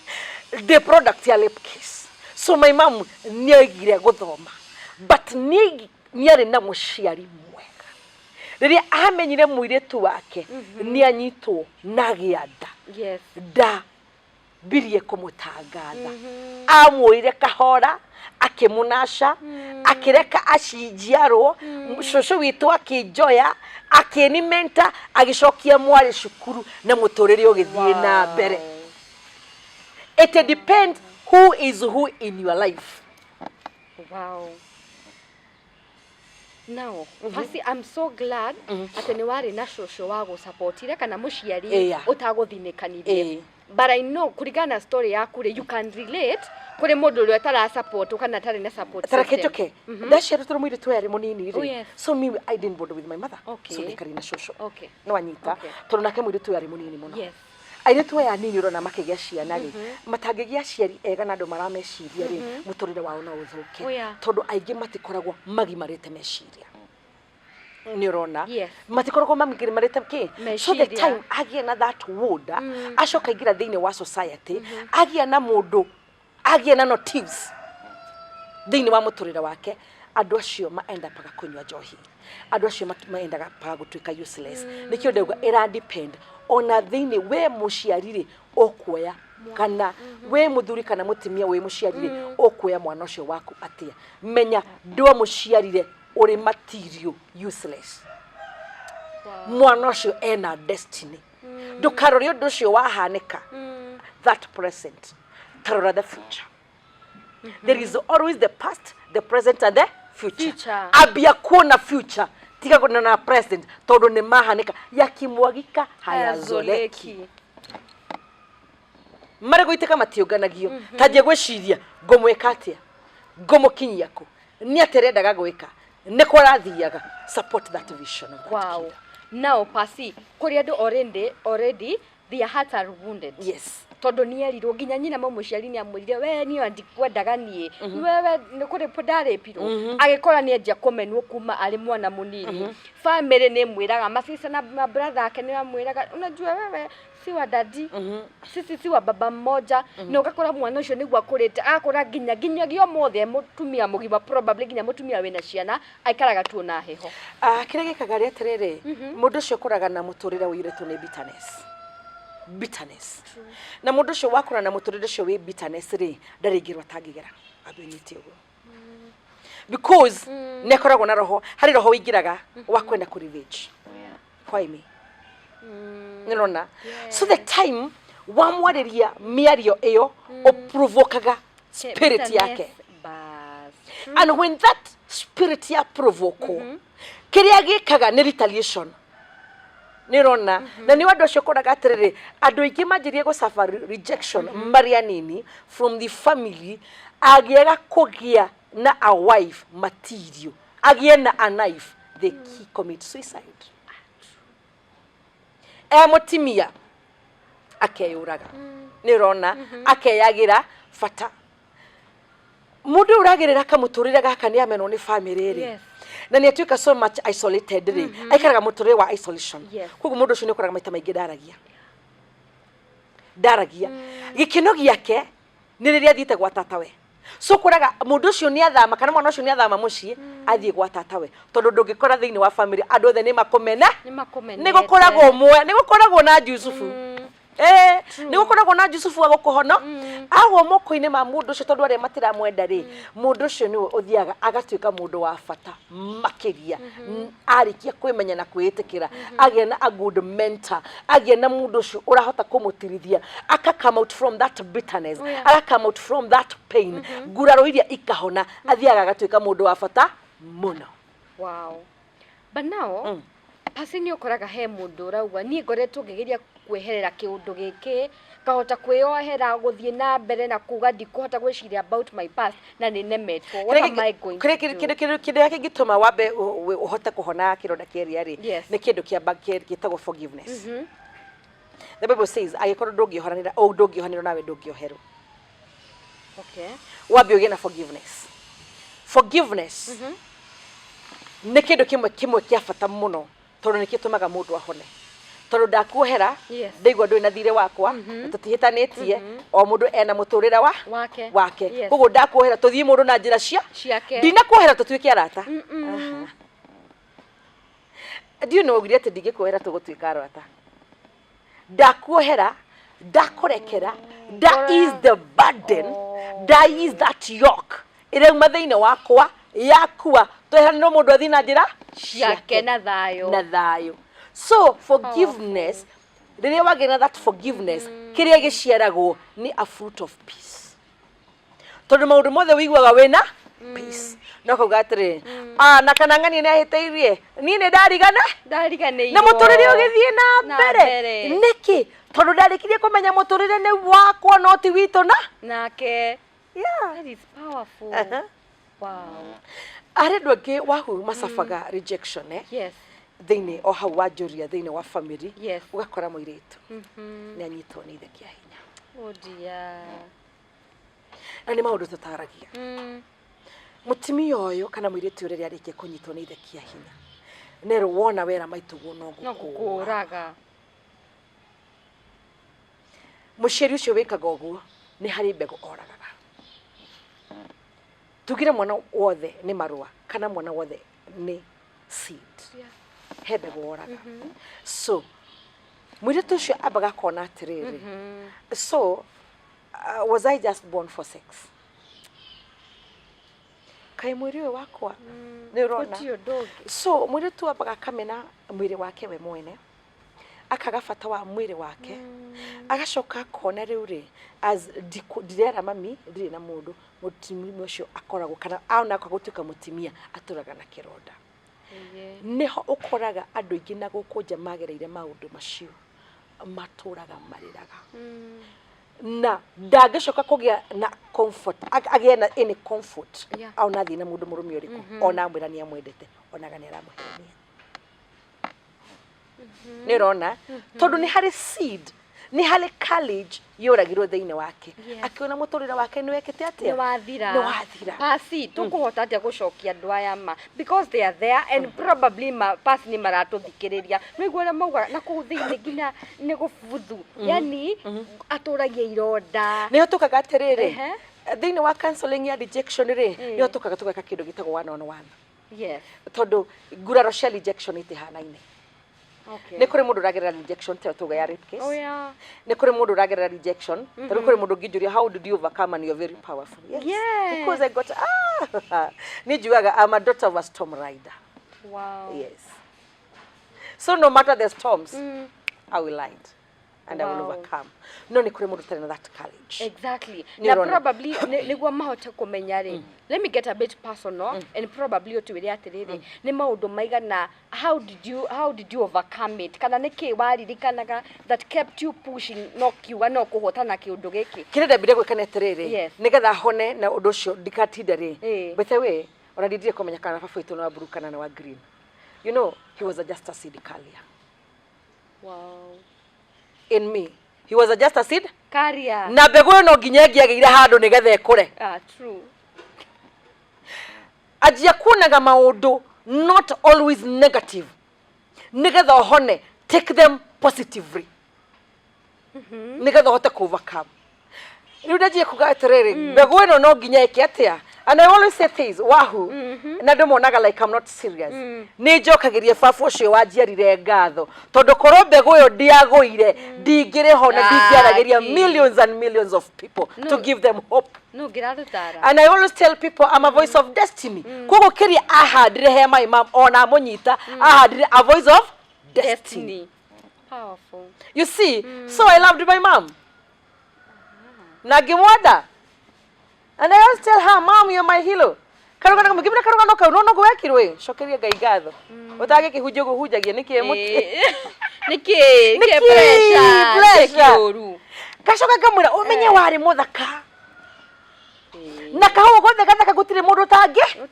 the product ya rape case. So my mom nĩaigire gũthoma, but nĩarĩ na mũciari mwega. Rĩrĩa amenyire mũirĩtu wake nĩanyitwo na agĩa nda, nda mbirie kũmũtangatha, amwĩrire kahora, akĩmũnaca, akĩreka acinjiarwo. Cũcũ witũ akĩnjoya, akĩnimenta, agĩcokia mwarĩ cukuru na mũtũrĩre ũgĩthiĩ na mbere. It depends who is who in your life. Wow. Now, Pasi, I'm so glad atĩ nĩ warĩ na cũcũ wa gũsupportire kana mũciari ũtagũthinĩkanirie. But I know kũringana na story yaku rĩ, you can relate kũrĩ mũndũ ũrĩa ũtarasupport kana atarĩ na support Tareke system. njoke, ndaciarwo tondũ mũirĩtu ũyũ arĩ mũnini rĩ, so me, I didn't bond with my mother. So ndaikarire na cũcũ. No anyita tondũ nake mũirĩtu ũyũ arĩ mũnini mũno. Airĩtu aya anini ũrona makĩgĩa ciana rĩ, matangĩgĩa aciari ega na andũ marameciria rĩ, mũtũrĩre wao no ũthũke, tondũ aingĩ matikoragwo magimarĩte meciria. Nĩ ũrona? Matikoragwo magimarĩte kĩ, so the Meciria. time agĩa na that wound, acoka aingĩra thĩinĩ wa society, agĩa na mũndũ, agĩa na notice thĩinĩ wa mũtũrĩre wake, andũ acio maendapaga kũnyua njohi, andũ acio maendaga paga gũtuĩka useless. Nĩkĩo ndauga ĩra depend ona thĩinĩ we mũciari rĩ, ũkuoya kana wĩ mũthuri kana mũtumia, wĩ mũciari rĩ, ũkuoya mwana ũcio waku atĩa? Menya ndwamũciarire ũrĩ material useless. Mwana ũcio ena destiny. Ndũkarore ũndũ ũcio wahanĩka that present, tarora the future. There is always the past, the present and the future. Future. Ambia kuona future, tiga kuona na present, tondũ nĩ mahanĩka, yakimwagika hayazoleki, marĩ gũitĩka matiũnganagio. Tanjia gwĩciria, ngũmwĩka atĩa, ngũmũkinyia kũ, nĩ atĩa arendaga gwĩka, nĩ kũ arathiaga. Support that vision of that kid. Now, Pasi, kũrĩ andũ already their hearts are wounded. Tondũ nĩ erirwo nginya nyina mũmũciari nĩ amwĩrire, "We niĩ ndikwendaga, niĩ wewe nĩ kũrĩpwo ndarĩpirwo." Agĩkora nĩ anjia kũmenwo kuma arĩ mwana mũnini. Family nĩ ĩmwĩraga, masista na ma brother ake nĩ amwĩraga, "Unajua wewe si wa daddy, sisi si wa baba mmoja." Na ũgakora mwana ũcio nĩguo akũrĩte, agakũra nginyagia ũmũthĩ e mũtumia mũgima, probably nginya mũtumia wĩna ciana, aikaraga tu na heho. Ah, kĩrĩa gĩkaga rĩ atĩrĩrĩ, mũndũ ũcio ũkũraga na mũtũrĩre ũiyũrĩtwo nĩ bitterness, bitterness, na mũndũ ũcio wakũra na mũtũrĩre ũcio wĩ bitterness rĩ, ndarĩ ngĩrwo atangĩgera ambĩnyite ũguo, because nĩ akoragwo na roho, harĩ roho ũingĩraga wa kwenda kũ revenge. Why me? Nĩrona? So the time wamwarĩria mĩario ĩyo, ũprovokaga spirit yake. Bas. And when that spirit ya provoke, kĩrĩa gĩkaga nĩ retaliation. Nĩ ũrona? Na nĩ andũ acio ũkoraga atĩrĩrĩ, andũ aingĩ manjirie gũ suffer rejection marĩ anini from the family. Agĩaga kũgĩa na a wife material, agĩe na a knife, they commit suicide. E mũtimia akeyũraga. Nĩ ũrona? Akeyagĩra bata. Mũndũ ũyũ ũragĩrĩra kamũtũrĩre gaka nĩ amenwo nĩ family rĩ, na nĩ atuĩka so much isolated rĩ, aikaraga mũtũrĩre wa isolation. Koguo mũndũ ũcio nĩ ũkoraga maita maingĩ ndaragia, ndaragia. Gĩkeno gĩake nĩ rĩrĩa athiĩte gwa tatawe. So ũkoraga mũndũ ũcio nĩ athama, kana mwana ũcio nĩ athama mũciĩ, athiĩ gwa tatawe, tondũ ndũngĩkora thĩinĩ wa family andũ othe nĩ makũmena. Nĩ makũmenete. Nĩ gũkoragwo ũmwe, nĩ gũkoragwo na Jusufu. Nĩ gũkoragwo na Jusufu wa gũkũhono agwo moko-inĩ ma mũndũ ũcio, tondũ arĩa matiramwenda rĩ, mũndũ ũcio nĩwe ũthiaga agatuĩka mũndũ wa bata makĩria. Arĩkia kwĩmenya na kwĩĩtĩkĩra, agĩa na a good mentor, agĩa na mũndũ ũcio ũrahota kũmũtirithia, aka come out from that bitterness, aka come out from that pain, nguraro iria ikahona, athiaga agatuĩka mũndũ wa bata mũno. Wow. But now, pasi nĩ ũkoraga he mũndũ ũrauga, "Niĩ ngoretwo ngĩgeria kweherera kĩũndũ gĩkĩ, ngahota kwĩyohera gũthiĩ na mbere na kuga ndikũhota gwĩciria about my past, na nĩ nemetwo. What am I going to do?" Kĩrĩa kĩngĩtũma wambe ũhote kũhona kĩronda kĩrĩa rĩ, nĩ kĩndũ kĩa gĩtagwo forgiveness. The Bible says angĩkorwo ndũngĩohanĩra, o ndũngĩohanĩrwo, nawe ndũngĩoherwo. Wambe ũgĩe na forgiveness. Forgiveness nĩ kĩndũ kĩmwe kĩa bata mũno, tondũ nĩ gĩtũmaga mũndũ ahone, tondũ ndakuohera, ndaigua ndũrĩ na thirĩ wakwa na tũtihĩtanĩtie, o mũndũ ena mũtũrĩre wa wake. Wake. Koguo ndakuohera, tũthiĩ mũndũ na njĩra cia ciake. Ndinakuohera tũtuĩke arata. Ndiũ nĩ waugire atĩ ndingĩkuohera tũgũtuĩka arata. Ndakuohera, ndakũrekera, that is the burden, that is that yoke ĩrauma thĩinĩ wakwa yakua, tweheranĩrwo, mũndũ athiĩ na njĩra ciake na thayũ. Na thayũ. So forgiveness, rĩrĩa wagĩa na that forgiveness, kĩrĩa gĩciaragwo nĩ a fruit of peace, tondũ maũndũ mothe wĩiguaga wĩna peace. No kauga atĩrĩrĩ, "Ah, na kana ng'ania nĩ ahĩtĩirie, niĩ nĩ ndarigana ndariganĩirwo na mũtũrĩre ũgĩthiĩ na na mbere." Mbere. Nĩkĩ? Tondũ ndarĩkirie kũmenya mũtũrĩre nĩ wakwa, no ti witũ na nake. Yeah. That is powerful. Wow. Harĩ andũ angĩ wahu macabaga rejection, eh? Thĩinĩ o hau wanjũria, thĩinĩ wa family, ũgakora mũirĩtu nĩ anyitwo nĩ ithe kĩa hinya. Oh dear. Na nĩ maũndũ tũtaragia. Mũtumia ũyũ kana mũirĩtu ũyũ, rĩrĩa arĩkia kũnyitwo nĩ ithe kĩa hinya, nerwo wona wera maitũguo no no gũkũra. Gũkũraga. Mũciari ũcio wĩkaga ũguo nĩ harĩ mbegũ oragaga. Tugire mwana wothe nĩ marũa kana mwana wothe nĩ seed, he mbegũ woraga. So mũirĩtu ũcio ambaga akona atĩrĩrĩ, "So was I just born for sex? Kaĩ mwĩrĩ ũyũ wakwa nĩ ũrona?" Gũtirĩ ũndũ ũngĩ. So mũirĩtu ambaga akamena mwĩrĩ wake we mwene, akaga bata wa mwĩrĩ wake, agacoka akona rĩu rĩ, as ndirera mami, ndirĩ na mũndũ. Mũtumia ũcio akoragwo, kana ona akwa gũtuĩka mũtumia, atũraga na kĩronda. Nĩho ũkoraga andũ aingĩ na gũkũ nja magereire maũndũ macio matũraga marĩraga, na ndangĩcoka kũgĩa na comfort, agĩe na any comfort. Ona athiĩ na mũndũ mũrũme ũrĩkũ, ona amwĩra nĩ amwendete, onaga nĩ aramũhenia. Nĩ ũrona? Tondũ nĩ harĩ seed, nĩ harĩ courage yũragirwo thĩinĩ wake. Akĩona mũtũrĩre wake nĩ wekĩte atĩa? Nĩ wathira. Nĩ wathira. Pasi, tũkũhota atĩa gũcokia andũ aya ma, because they are there and probably ma, pasi nĩ maratũthikĩrĩria, nĩguo ũrĩa maugaga na kũu thĩinĩ nginya nĩ gũbuthu, yani atũragia ironda. Nĩho tũkaga atĩrĩrĩ, thĩinĩ wa counseling ya rejection rĩ, nĩho tũkaga tũgeka kĩndũ gĩtagwo one on one, tondũ nguraro cia rejection itihanaine. Nĩ kũrĩ mũndũ ũragerera rejection ta ĩyo tuga ya rape case. Nĩ kũrĩ mũndũ ũragerera rejection ta rĩu kũrĩ mũndũ ũngĩnjũria, "How did you overcome and you're very powerful?" Yes. Because I got, ah, nĩ njugaga I'm a daughter of a storm rider. Yes, so no matter the storms, I will ride. And I will overcome. No nĩ kũrĩ mũndũ ũtarĩ na that courage. Exactly. Nĩ Na ũrona. Probably nĩguo mahote kũmenya rĩ, let me get a bit personal and probably ũtwĩre atĩrĩrĩ, nĩ maũndũ maigana, how did you overcome it, kana nĩ kĩ waririkanaga that kept you pushing no kiuga no kũhotana kĩũndũ gĩkĩ? Kĩrĩa ndambire gwĩka nĩ atĩrĩrĩ, nĩgetha hone na ũndũ ũcio ndikatinda rĩ, by the way, ona ndindire kũmenya kana baba witũ nĩ wa blue kana nĩ wa green. He was a just a seed carrier. In me he was a just a seed Carrier. Na mbegũ ĩyo no nginya ĩngĩagĩire handũ nĩgetha ĩkũre. Ah, true. Anjia kuonaga maũndũ not always negative. Nĩgetha ũhone, take them positively nĩgetha ũhote ku overcome. Rĩu ndanjie kuga atĩrĩrĩ, mbegũ ĩno no nginya ĩke atĩa? And I always say this, wahu na andũ monaga like I'm not serious. Nĩ njokagĩria baba ũcio wanjiarire ngatho, tondũ korwo mbegũ ĩyo ndiagũire, ndingĩrĩ ho na ndingĩaragĩria millions and millions of people to No. give them hope. No ngĩratũtara. And I always tell people I'm a voice of destiny. Koguo kĩrĩa ahandire he my mom, ona amũnyita, ahandire a voice of destiny. Destiny, powerful. You see, so I loved my mom na ngĩmwenda, and I always tell her, "Mom, you're my hero." Karũgano kamwe ngĩmwĩra, karũgano kau no noguo wekirwo ĩ, cokeria Ngai ngatho. Ũtangĩkĩhunjia ũguo hunjagia nĩkĩ mũtĩ? Nĩkĩ? Nĩkĩ? Nĩkĩ pressure? Pressure. Nĩkĩ ũru? Ngacoka ngamwĩra, ũmenye warĩ mũthaka na kahũa gothe gathaka, gũtirĩ mũndũ ũtangĩ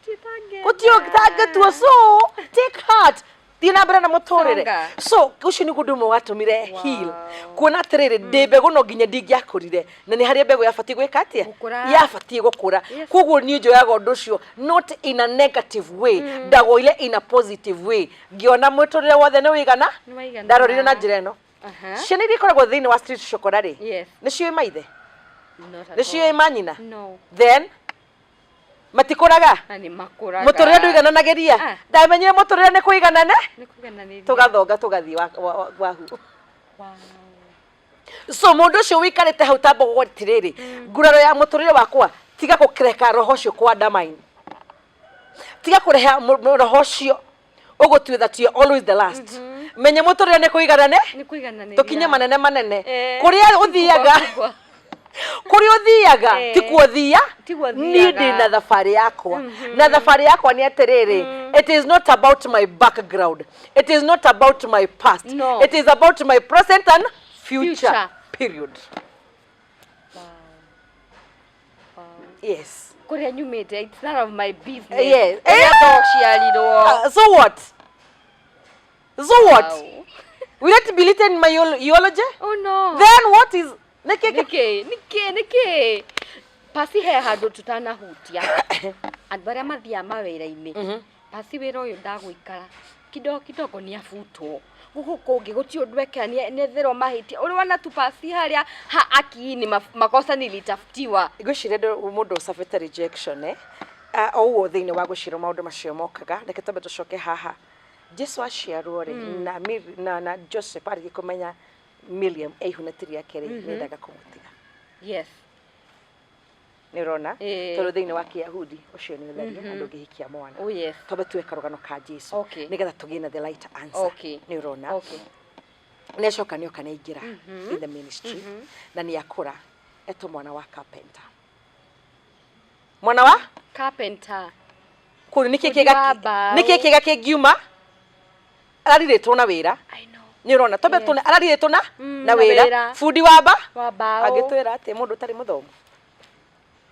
gũtirĩ ũtangĩtua, so take heart, thiĩ na mbere na mũtũrĩre. Songa. So ũcio nĩguo ũndũ ũmwe watũmire heal, kuona atĩrĩrĩ, ndĩ mbegũ no nginya ndingĩakũrire, na nĩ harĩa mbegũ yabatiĩ gwĩka atĩa? Gũkũra. Yabatiĩ gũkũra. Koguo niĩ njoyaga ũndũ ũcio not in a negative way, ndawoire in a positive way, ngĩona mũtũrĩre wothe nĩ wĩigana. Nĩ waigana. Ndarorire na njĩra ĩno, ciana iria ikoragwo thĩinĩ wa street cokora rĩ, nĩ ciũĩ maithe? Not at Nĩ ciũĩ all. manyina? No. Then matikũraga. Na nĩ makũraga. Mũtũrĩre ndũigananagĩria. Ndamenyire mũtũrĩre nĩ kũiganane. Nĩ kũigananĩria. Tũgathonga tũgathiĩ wahu. So mũndũ ũcio wĩikarĩte hau tamba atĩrĩrĩ, nguraro ya mũtũrĩre wakwa, tiga gũkĩreka roho ũcio kũandamine, tiga kũreha roho ũcio ũgũtue that you're always the last. Menya mũtũrĩre nĩ kũiganane. Nĩ kũigananĩria. Tũkinye manene manene. Kũrĩa ũthiaga, Kubwa, kubwa. Kũrĩa ũthiaga, tikuo thia. Tiguo Niĩ thiaga. ndĩ na thabarĩ yakwa, na thabarĩ yakwa nĩ atĩrĩrĩ, it is not about my background, it is not about my past. No. It is about my present and future, Future. Period. Yes. Kũrĩa nyumĩte, it's none of my business. Yes. Ũrĩa ndociarirwo. So what, so what? Will it be written in my eulogy? Oh no. Then what is nĩkĩ? Nĩkĩ nĩkĩ nĩkĩ pasi he handũ tutanahutia, andũ arĩa mathiaga mawĩra-inĩ, pasi wĩra ũyũ ndagũikara kidogo kidogo nĩ abutwo gũkũ kũngĩ, gũtirĩ ũndũ ekera, nĩetherwo mahĩtia. Ũrĩ wana tu pasi harĩa ha akiini makosa nilitafutiwa. Ngwĩciria mũndũ ũcabĩte rejection, eh? O ũguo thĩinĩ wa gwĩciria maũndũ macio mokaga, reke twambe tũcoke haha. Jesu aciarwo rĩ, na, na Joseph arĩkia kũmenya Miriam e ihunati rĩake rĩ, nĩendaga kũmũtiga. Nĩ ũrona? Tondũ thĩinĩ wa Kĩyahudi ũcio nĩ ũtharia na ndũngĩhikia mwana. Twambe tuwe karũgano ka Jesu nĩgetha tũgĩe na the right answer. Nĩ ũrona? Nĩ acoka nĩoka nĩ aingĩra in the ministry na nĩ akũra, etwo mwana wa carpenter, mwana wa Carpenter. Kũu nĩkĩ Fundi kĩga wa mbaũ. Nĩkĩ kĩga kĩngiuma ararirĩtwo na wĩra? I know. Nĩ ũrona? Twambe tuone ararirĩtwo na na na wĩra. Wĩra. Bundi wa mba Wa mbaũ. Angĩtwĩra atĩ mũndũ ũtarĩ mũthomu,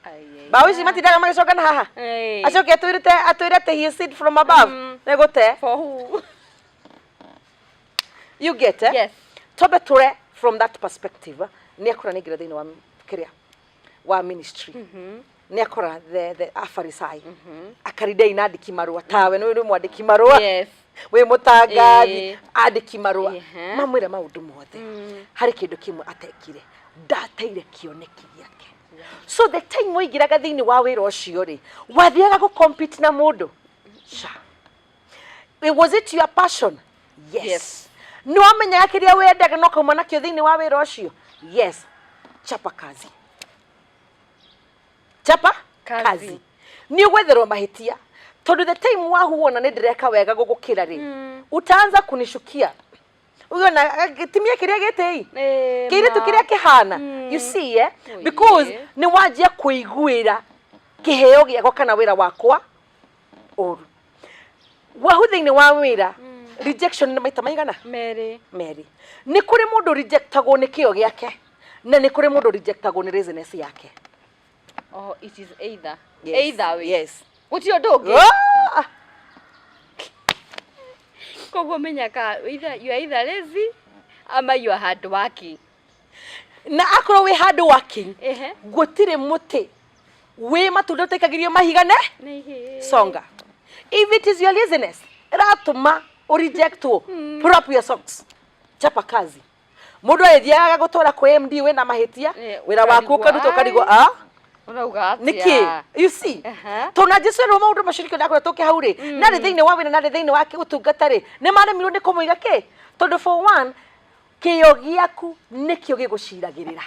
Ai, ai, mbaũ ici matindaga magĩcokana haha. Acoke atwĩrĩte, atwĩre atĩ he is seed from above, nĩ gũte. For who? You get, eh? Yes. Twambe tũre from that perspective, nĩ akũra, nĩ aingĩra thĩinĩ wa kĩrĩa wa ministry, nĩ akora the afarisai, akaridei na andĩki marũa tawe nĩ mwandĩki marũa, wĩ mũtangathi, andĩki marũa, mamwĩra maũndũ mothe. Harĩ kĩndũ kĩmwe atekire, ndateire kĩoneki gĩake. So the time waingĩraga thĩinĩ wa wĩra ũcio rĩ, wathiaga gũ compete na mũndũ ca? Was it your passion? Yes. Yes. Nĩ wamenyaga kĩrĩa wendaga no kauma nakĩo thĩinĩ wa wĩra ũcio? Yes. Chapa kazi, chapa Kazi. Kazi. Nĩ ũgwetherwo mahĩtia, tondũ the time wahuona nĩ ndĩreka wega gũgũkĩra rĩ, utaanza kunishukia. Uge ona gĩtimia kĩrĩa gĩtĩi kĩirĩtu Ma. kĩrĩa kĩhana, you see, eh? Oh, Because yeah. nĩ wanjia kũiguĩra kĩheo gĩakwa kana wĩra wakwa ũru. Wahu thĩinĩ wa wĩra, rejection nĩ maita maigana? Merĩ. Merĩ. Nĩ kũrĩ mũndũ rejectagwo nĩ kĩo gĩake, na nĩ kũrĩ mũndũ rejectagwo nĩ laziness yake. Oh, it is either. Yes. Either way. Yes. Gũtirĩ ũndũ ũngĩ. Ah! Koguo menya ka either you are either lazy ama you are hard working. Na akorwo wĩ hard working, gũtirĩ mũtĩ wĩ matunda ũtaikagĩrio mahiga ne Nĩ ihĩĩ. Songa. If it is your laziness ĩratũma ũrejectwo, pull up your socks, chapa kazi. Mũndũ agĩthiaga gũtwara kwĩ MD wĩna mahĩtia, wĩra waku ũkarigwo, ũkaruta, ũkarigwo "Ai, ah ũrauga atĩa?" Nĩkĩ, you see? Tondũ na Jesu erwo maũndũ macio, nĩkĩo ndakwĩra tũke hau rĩ, narĩ thĩinĩ wa wĩra, narĩ thĩinĩ wa ũtungata rĩ, nĩ maremirwo nĩ kũmũiga kĩ, tondũ for one, kĩo gĩaku nĩkĩo gĩgũciragĩrĩra.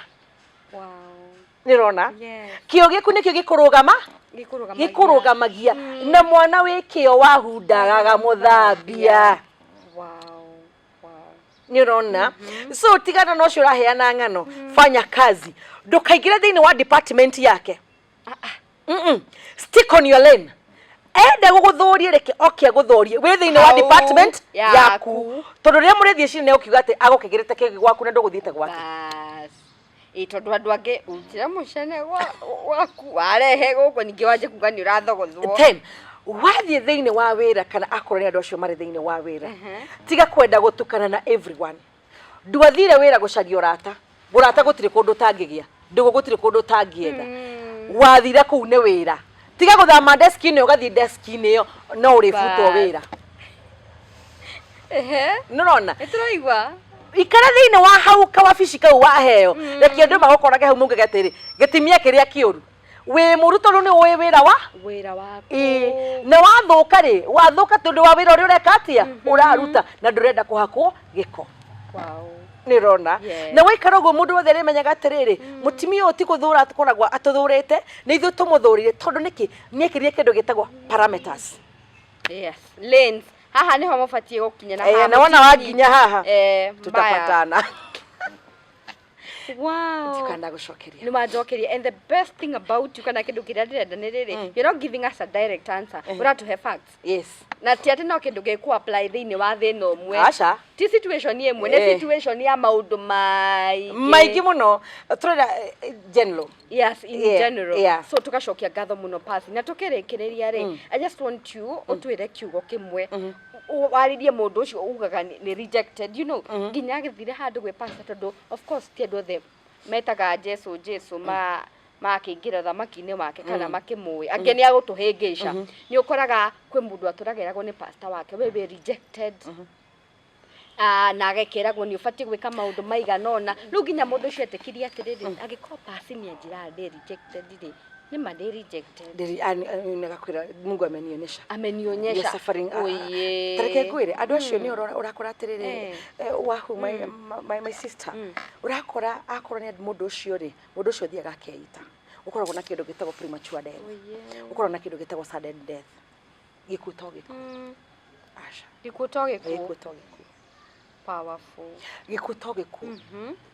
Nĩ ũrona? Yes. Kĩo gĩaku nĩkĩo gĩkũrũgama Gĩkũrũgamagia. Gĩkũrũgamagia. Na mwana wĩ kĩo wahu ndagaga mũthambia. Nĩ ũrona? So tigana na ũcio ũraheana ng'ano. Fanya kazi, ndũkaingĩre thĩinĩ wa department yake. Stick on your lane. Enda gũgũthũrie, reke oke agũthũrie wĩ thĩinĩ wa Hau department yaku. Yaku, tondũ rĩrĩa mũrĩthiĩ cini nĩ ũkiuga atĩ agũkĩgĩrĩte kĩngĩ gwaku na ndũgũthiĩte gwake. Bas. Ĩ tondũ andũ angĩ ũrutĩra mũcene waku warehe gũkũ, ningĩ wanjie kuga nĩ ũrathogothwo. Then wathiĩ thĩinĩ wa wĩra, kana akorwo nĩ andũ acio marĩ thĩinĩ wa wĩra, tiga kwenda gũtukana na everyone. Ndwathire wĩra gũcaria ũrata. Ũrata gũtirĩ kũndũ ũtangĩgĩa, ndũgũ gũtirĩ kũndũ ũtangĩetha. Wathire kũu nĩ wĩra. Tiga gũthama deski-inĩ ũgathiĩ deski-inĩ ĩyo, no ũrĩbutwo Bas. wĩra. Nĩũrona? Nĩ tũraigua. Ikara thĩinĩ wa hau kawabici kau waheo. Reke andũ magũkorage hau maugage atĩrĩ, gĩtimia kĩrĩa kĩũru wĩ mũru, tondũ nĩ ũĩ wĩra wa wĩra waku. Ĩĩ, na wathũka rĩ, wathũka tondũ wa wĩra ũrĩa ũreka atĩa, ũraruta, na ndũrenda kũhakwo gĩko. Nĩ ũrona? Na waikara ũguo, mũndũ wothe arĩmenyaga atĩrĩrĩ, mũtumia ũyũ ti gũthũra akoragwo atũthũrĩte, nĩ ithuĩ tũmũthũrire. Tondũ nĩkĩ? Nĩekĩrire kĩndũ gĩtagwo parameters. Yes, lanes. Haha niho mũbatiĩ gũkinya na haha Na wona mũtikinyi. Wakinya haha, mbaya. Tutapatana. Ndikana gũcokeria. Nĩ wanjokeria, and the best thing about you, kana kĩndũ kĩrĩa ndĩrenda nĩ rĩrĩ, you're not giving us a direct answer, ũratũhe facts. Na ti atĩ no kĩndũ gĩkũ apply thĩinĩ wa thĩna ũmwe. Aca. Ti situation ĩmwe, nĩ situation ya maũndũ maingĩ. Maingĩ mũno. Tũrenda general. Yes, in general. So tugacokia ngatho mũno, pasi, na tukĩrĩkĩrĩria rĩ, I just want you ũtwĩre kiugo kĩmwe warĩrie mũndũ ũcio ugaga nĩ rejected nginya agĩthire handũ gwĩ pastor, tondũ of course ti andũ othe metaga Jesu Jesu ma makĩingĩra thamaki-inĩ wake kana makĩmũĩ, angĩ nĩ agũtũhĩngĩca. Nĩ ũkoraga kwĩ mũndũ atũrageragwo nĩ pastor wake we wĩ rejected. Ah, na agekĩragwo nĩ ũbatiĩ gwĩka maũndũ maigana ũna, rĩu nginya mũndũ ũcio etĩkirie atĩrĩrĩ, angĩkorwo pasi nĩ anjĩraga ndĩ rejected rĩ, nĩ ma ndĩ rejected. Nagakwĩra Mungu amenionyesha. Amenionyesha. You're suffering. Oye. Tareke ngwĩre, andũ acio nĩ ũrakora atĩrĩrĩ, wahu, my sister, ũrakora akorwo nĩ mũndũ ũcio rĩ, mũndũ ũcio athiaga akeita. Ũkoragwo na kĩndũ gĩtagwo premature death. Ũkoragwo na kĩndũ gĩtagwo sudden death. Gĩkuũ to gĩkuũ. Aca. Gĩkuũ to gĩkuũ. Gĩkuũ to gĩkuũ. Powerful. Gĩkuũ to gĩkuũ.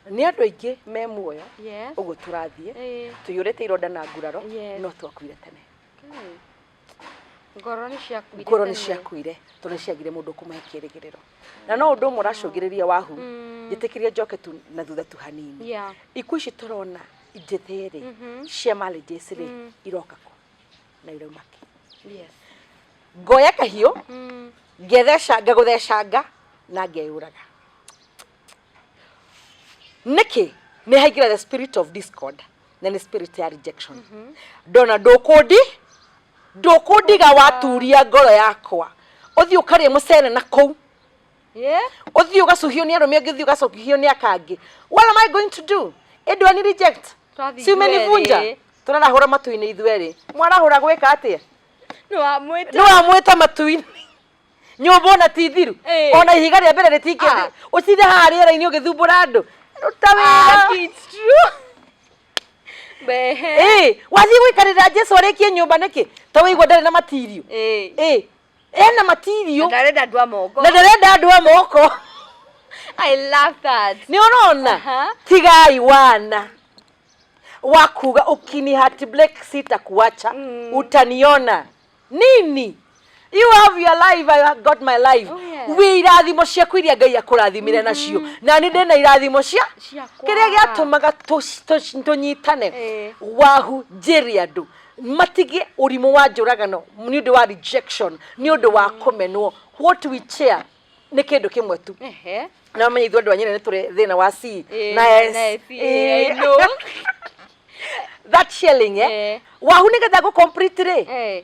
Nĩ andũ aingĩ me muoyo ũguo tũrathiĩ tũiyũrĩte ironda na nguraro, no twakuire tene. Okay. Ngoro nĩ ciakuire Ngoro nĩ tene. Ciakuire tondũ nĩ ciagire mũndũ ũkũmahe kĩrĩgĩrĩro. Na no ũndũ ũmwe ũracũngĩrĩria wahu, njĩtĩkĩrie njoke tu na thutha tu hanini. Ikuũ ici tũrona njĩthĩ rĩ, cia marriages rĩ, iroka kũ na irauma kĩ? Ngoya kahiũ, ngetheca, ngagũthecanga na ngeyũraga. Nĩkĩ? Nĩ haingĩra the spirit of discord, na nĩ spirit ya rejection. Ndona ndũkũndi ndũkũndiga, waturia ngoro yakwa, ũthiĩ ũkarĩe mũcere na kũu, ũthiĩ ũgacuhio nĩ arũme angĩ, ũthiĩ ũgacuhio nĩ aka angĩ. What am I going to do? Ĩndũ ani reject. Twathiĩ Si umenivunja. ithuerĩ. Tũrarahũra matu-inĩ ithuerĩ. Mwarahũra gwĩka atĩa? Nĩ wamwĩta. Nĩ wamwĩta matu-inĩ, nyũmba ona ti thiru. Ona ihiga rĩa mbere rĩtingĩ ũcithe haha rĩera-inĩ ũgĩthumbũra andũ. Ruta wĩra. Ah, it's true. Behe. Ĩ, wathiĩ gũikarĩra Jesu arĩkie nyũmba nĩkĩ? Ta wĩigua ndarĩ na matirio. Ĩ, ena matirio. Ndarenda andũ a moko. Na ndarenda andũ a moko. I love that. Nĩ ũrona? Aha. Tigai wana wa kuga ukini heartbreak sitakuacha, utaniona nini. You have your life, I have got my life. Oh, yes. Wĩ irathimo ciaku iria Ngai akũrathimire nacio, na nĩ ndĩna irathimo cia Ciakwa. Kĩrĩa gĩatũmaga tũnyitane. Wahu njĩre andũ matige ũrimũ wa njũragano nĩ ũndũ wa rejection, nĩ ũndũ wa kũmenwo. What we share nĩ kĩndũ kĩmwe tu. Na menye ithuĩ andũ a Nyeri nĩ tũrĩ thĩna wa C na S. Na S, I know. That sharing, eh? Wahu nĩgetha ngũ complete rĩ,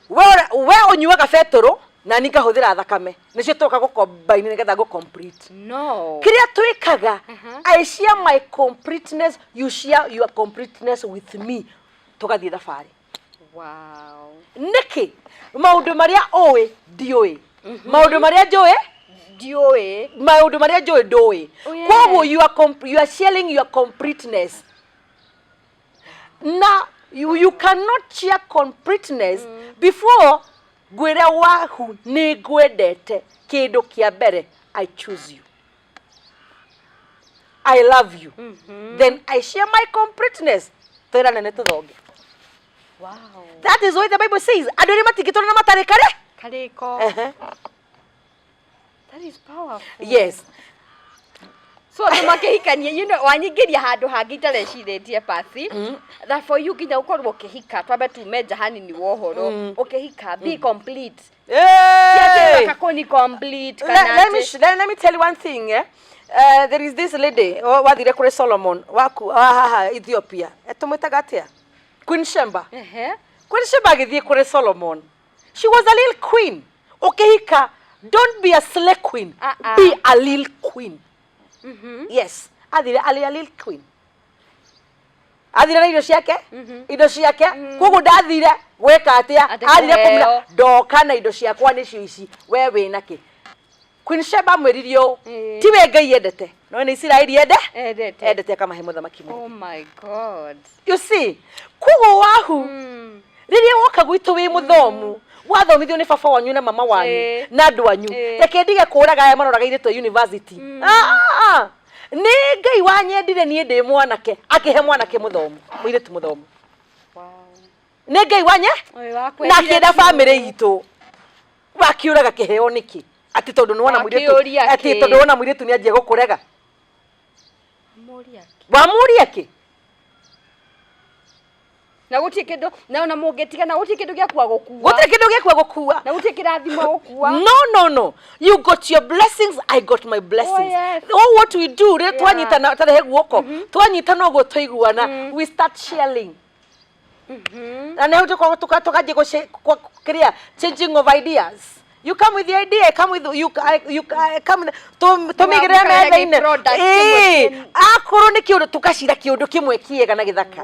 we ũnyuaga betũrũ na niĩ ngahũthĩra thakame, nĩcio tũka gũkombaini nĩgetha ngũ complete. No. Kĩrĩa twĩkaga, I share my completeness, you share your completeness with me, tũgathiĩ thabarĩ. Nĩkĩ maũndũ marĩa ũĩ ndiũĩ, maũndũ marĩa njũĩ Ndiũĩ. Maũndũ marĩa njũĩ ndũĩ. Koguo you are sharing your completeness na you cannot share completeness before ngwĩre wahu nĩ ngwendete. Kĩndũ kĩa mbere, I choose you, I love you, then I share my completeness, twĩrane nĩ tũthonge. That is why the Bible says andũ arĩa matingĩtũra na matarĩ kare Karĩko. That is powerful. Yes. So andũ makĩhikania, wanyingĩria handũ hangĩ itarecirĩtie, pasi that for you nginya ũkorwo ũkĩhika, twambe tume nja hanini wa ũhoro, ũkĩhika, be complete. Hey! Kakoni complete let, kana let me atĩ- let me tell you one thing, eh? There is this lady wathire kũrĩ Solomon waku wa haha Ethiopia. Tũmwĩtaga atĩa? Queen Sheba. Queen Sheba agĩthiĩ kũrĩ Solomon, she was a little queen. Ũkĩhika, don't be a slay queen. Uh-uh. Be a little queen. Yes, athire arĩ a little queen, athire na irio ciake, indo ciake. Koguo ndathire gwĩka atĩa? Atĩ Athire kũmwĩra, kũheo. "Ndoka na indo ciakwa nĩcio ici, we wĩna kĩ?" Queen Sheba amwĩrire ũũ, "Tiwe Ngai endete, no nĩ Isiraeli ende Endete. Endete akamahe mũthamaki mwega." Oh my God. You see, koguo wahu, rĩrĩa woka gwitũ wĩ mũthomu, wathomithio nĩ baba wanyu na mama wanyu na andũ anyu, reke ndige kũraga aya maroraga airĩtu a university. Ah, ah, ah. Nĩ Ngai wanyendire niĩ ndĩ mwanake, akĩhe mwanake mũthomu, mũirĩtu mũthomu. Nĩ Ngai wanye Ũyũ na wakwendire akĩenda tu. Bamĩrĩ itũ. Wakiũraga kĩheo nĩkĩ? Atĩ tondũ nĩ wona mũirĩtu Wakĩũria atĩ kĩ? tondũ wona mũirĩtu nĩ anjia gũkũrega. Mũria kĩ? Wamũria kĩ? Na gũtirĩ kĩndũ, na ona mũngĩtigana gũtirĩ kĩndũ gĩakua gũkua. Gũtirĩ kĩndũ gĩakua gũkua. Na gũtirĩ kĩrathimo gũkua. No, no, no, you got your blessings, I got my blessings. Oh, what we do rĩ, twanyitana, tarehe guoko, twanyitana ũguo, twaiguana, we start sharing, na nĩ hau tũkanjia kĩrĩa, changing of ideas. You come with the idea, I come with you, you, I come with tũmĩigĩrĩre Mũkarehe metha-inĩ. product kĩmwe. Akorwo nĩ kĩũndũ, tũgacira kĩũndũ kĩmwe kĩega na gĩthaka.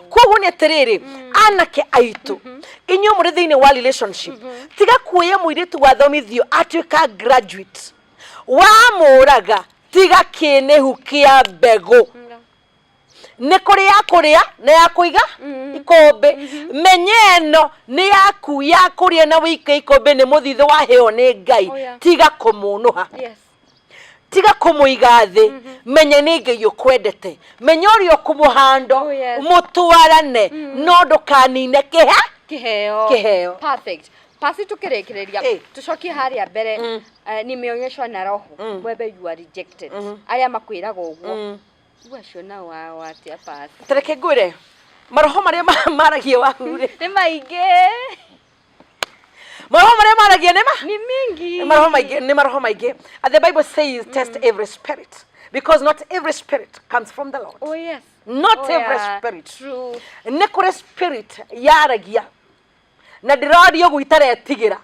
Koguo nĩ atĩrĩrĩ, anake aitũ, inyuĩ mũrĩ thĩinĩ wa relationship, tiga kuoya mũirĩtu wathomithio atuĩka graduate, wamũraga. Tiga kĩnĩhu kĩa mbegũ, nĩ kũrĩ ya kũrĩa na ya kũiga ikũmbĩ. Menya ĩno nĩ yaku ya kũrĩa na wĩike ikũmbĩ, nĩ mũthithũ waheo nĩ Ngai. Tiga kũmũnũha. Tiga kũmũiga thĩ. Menya nĩ Ngai ũkwendete, menya ũrĩa ũkũmũhando. Mũtwarane, no ndũkanine kĩhe Kiheo. Kĩheo. Perfect. Pasi, tukĩrĩkĩrĩria, tũcokie harĩa mbere. Nimeonyeshwa na roho wewe you are rejected, arĩa makwĩraga ũguo, rĩu acio nao wao atĩa, pasi? Tareke ngwĩre, maroho marĩa maragia wahu rĩ, nĩ maingĩ. Maroho marĩa maragia nĩ ma Ni mingi. Nĩ maroho maingĩ, nĩ maroho maingĩ. And the Bible says, "Test every spirit," because not every spirit comes from the Lord. Not every spirit. Nĩ kũrĩ spirit yaragia na ndĩraria ũguo itaretigĩra,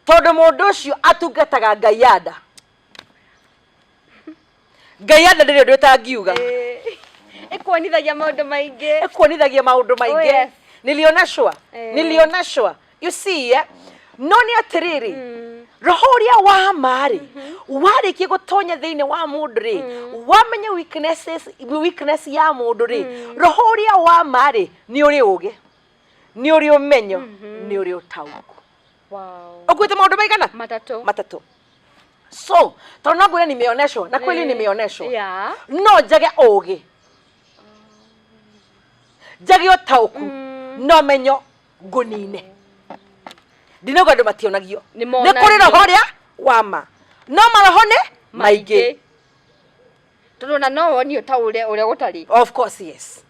tondũ mũndũ ũcio atungataga Ngai ya nda. Ngai ya nda ndĩrĩ ũndũ ĩtangiuga. Ĩkuonithagia maũndũ maingĩ. Ĩkuonithagia maũndũ maingĩ. Nilioneshwa. Nilioneshwa, you see, eh? No nĩ atĩrĩrĩ, roho ũrĩa wa ma rĩ, warĩkia gũtonya thĩinĩ wa mũndũ rĩ, wamenya weaknesses, weakness ya mũndũ rĩ, roho ũrĩa wa ma rĩ, nĩ ũrĩ ũgĩ, nĩ ũrĩ ũmenyo, nĩ ũrĩ ũtaũku. Ũkuĩte maũndũ maigana? Matatũ. Matatũ. So tondũ no ngwĩre nimeoneshwo na kweli nimeoneshwo, no njage ũgĩ, njage ũtaũku, no menyo ngũnine. Ndinauga andũ mationagio. Nĩ nĩ kũrĩ monagio. Roho ũrĩa wa ma, no maroho nĩ maingĩ. Tondũ ona no wonio ta ũrĩa ũrĩa gũtarĩ. Of course, yes.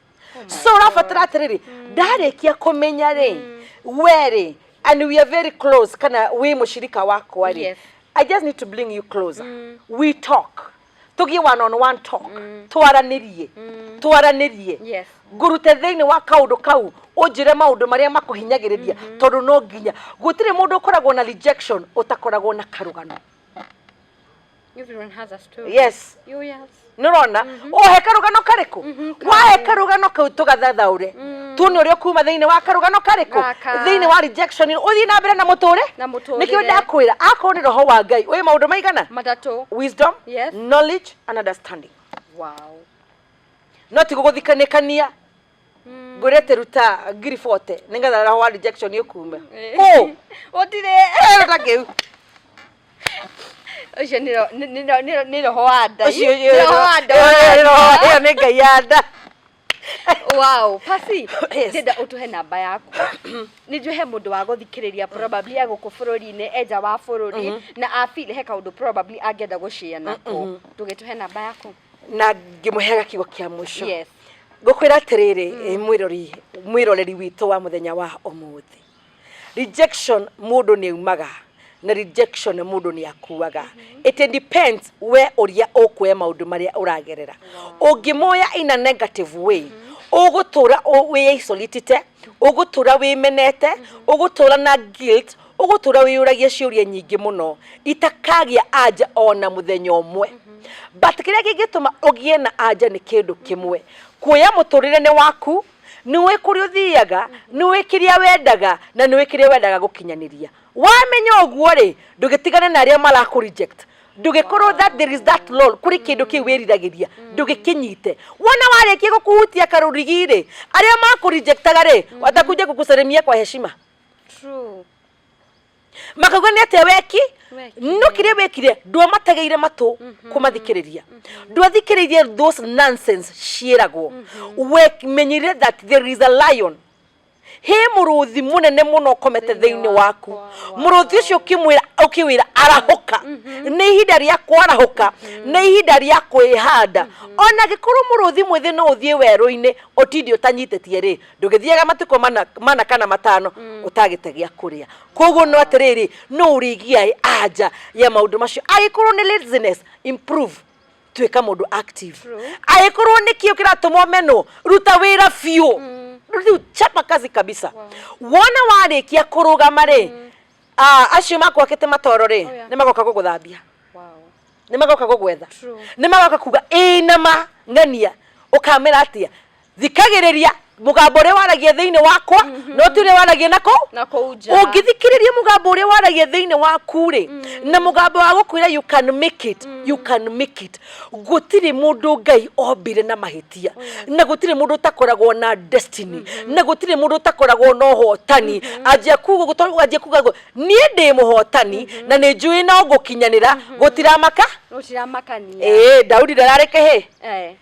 So ũrabatara atĩrĩrĩ, ndarĩkia kũmenya rĩ, we rĩ, and we are very close, kana wĩ mũcirika wakwa rĩ, I just need to bring you closer. We talk, tũgĩe one on one talk, twaranĩrie, twaranĩrie, ngũrute thĩinĩ wa kaũndũ kau, ũnjĩre maũndũ marĩa makũhinyagĩrĩria, tondũ no nginya, gũtirĩ mũndũ ũkoragwo na rejection ũtakoragwo na karũgano. Everyone has a story. Yes. Oh, yes. Nĩ ũrona ũhe karũgano karĩkũ, wahe karũgano kau tũgathathaũre, tuone ũrĩa ũkuma thĩinĩ wa karũgano karĩkũ. Gaka. Thĩinĩ wa rejection ũthiĩ na mbere na mũtũre. Na mũtũrĩre. Nĩkĩo ndakwĩra akorwo nĩ roho wa Ngai wĩ maũndũ maigana? Matatũ. Wisdom, knowledge and understanding. No ti gũgũthikanĩkania ngwĩrĩte ruta 40,000 nĩgetha roho wa rejection ũkume kũ. Gũtirĩ. Ĩno ta kĩu. Ũcio nĩ roho wa nda. Ũcio Nĩ roho wa nda. ĩyo nĩ Ngai ya nda. Wow, pasi. Yes. Ndĩrenda ũtũhe namba yaku. Nĩ njũĩ he mũndũ wa gũthikĩrĩria, probably e gũkũ bũrũri-inĩ, enja wa bũrũri, na afeel he kaũndũ probably angĩenda gũshare nako. Ndũgĩtũhe namba yaku. Na ngĩmũheaga kiugo kĩa mũico, ngũkwĩra atĩrĩrĩ, mwĩrori, mwĩroreri witũ wa mũthenya wa ũmũthĩ, rejection mũndũ nĩ aumaga na rejection mũndũ nĩ akuaga. It depends we ũrĩa ũkuoya maũndũ marĩa ũragerera. Ũngĩmoya in a negative way, ũgũtũra wĩ isolatĩte, ũgũtũra wĩmenete, ũgũtũra na guilt, ũgũtũra wĩyũragia ciũria nyingĩ mũno itakagĩa anja ona mũthenya ũmwe. But kĩrĩa kĩngĩtũma ũgĩe na anja nĩ kĩndũ kĩmwe: kuoya mũtũrĩre nĩ waku, nĩũĩ kũrĩa ũthiaga, nĩũĩ kĩrĩa wendaga, na nĩũĩ kĩrĩa wendaga gũkinyanĩria. Wamenya ũguo rĩ, ndũgĩtigane na arĩa marakũ reject. Ndũgĩkorwo that there is that law, kũrĩ kĩndũ kĩu wĩriragĩria, ndũgĩkĩnyite. Wona warĩkia gũkũhutia karũrigi rĩ, arĩa makũrejectaga rĩ, watakuja kukusalimia kwa heshima. Makauga nĩ atĩa weki. Wekire. No kĩrĩa wekire, ndwamategeire matũ kũmathikĩrĩria, ndwathikĩrĩirie those nonsense ciĩragwo. Wemenyire that there is a lion, he mũrũthi mũnene mũno ũkomete thĩinĩ waku. Mũrũthi ũcio ũkĩmwĩra, ũkĩwĩra arahũka, nĩ ihinda rĩa kwarahũka, nĩ ihinda rĩa kwĩhanda. Ona angĩkorwo mũrũthi mwĩthĩ no ũthiĩ werũ-inĩ ũtinde ũtanyitĩtie rĩ, ndũgĩthiaga matukũ mana kana 5 ũtagĩte gĩa kũrĩa. Koguo no atĩrĩrĩ, no ũrĩgia anja ya maũndũ macio. Angĩkorwo nĩ laziness, improve, tuĩka mũndũ active. Angĩkorwo nĩ kĩo kĩratũma ũmenwo, ruta wĩra biũ, rĩu chapa kazi kabisa. Wona warĩkia kũrũgama rĩ, acio makwakĩte matoro rĩ, nĩ magoka gũgũthambia, nĩ magoka gũgwetha, nĩ magoka kuga ĩĩ nama ng'ania. Ũkamera atĩa? Thikagĩrĩria mũgambo ũrĩa waragia thĩinĩ wakwa, no ti ũrĩa waragia nako Na kũu nja. Ũngĩthikĩrĩria mũgambo ũrĩa waragia thĩinĩ waku rĩ, na mũgambo wa gũkwĩra you can make it, you can make it. Gũtirĩ mũndũ Ngai ombire na mahĩtia, na gũtirĩ mũndũ ũtakoragwo na destiny, na gũtirĩ mũndũ ũtakoragwo na ũhotani. Anjia kuga, anjia kuga niĩ ndĩ mũhotani na nĩ njũĩ no ngũkinyanĩra, gũtiramaka. Gũtiramakania. Ĩĩ, Daudi ndararĩ kĩhĩ,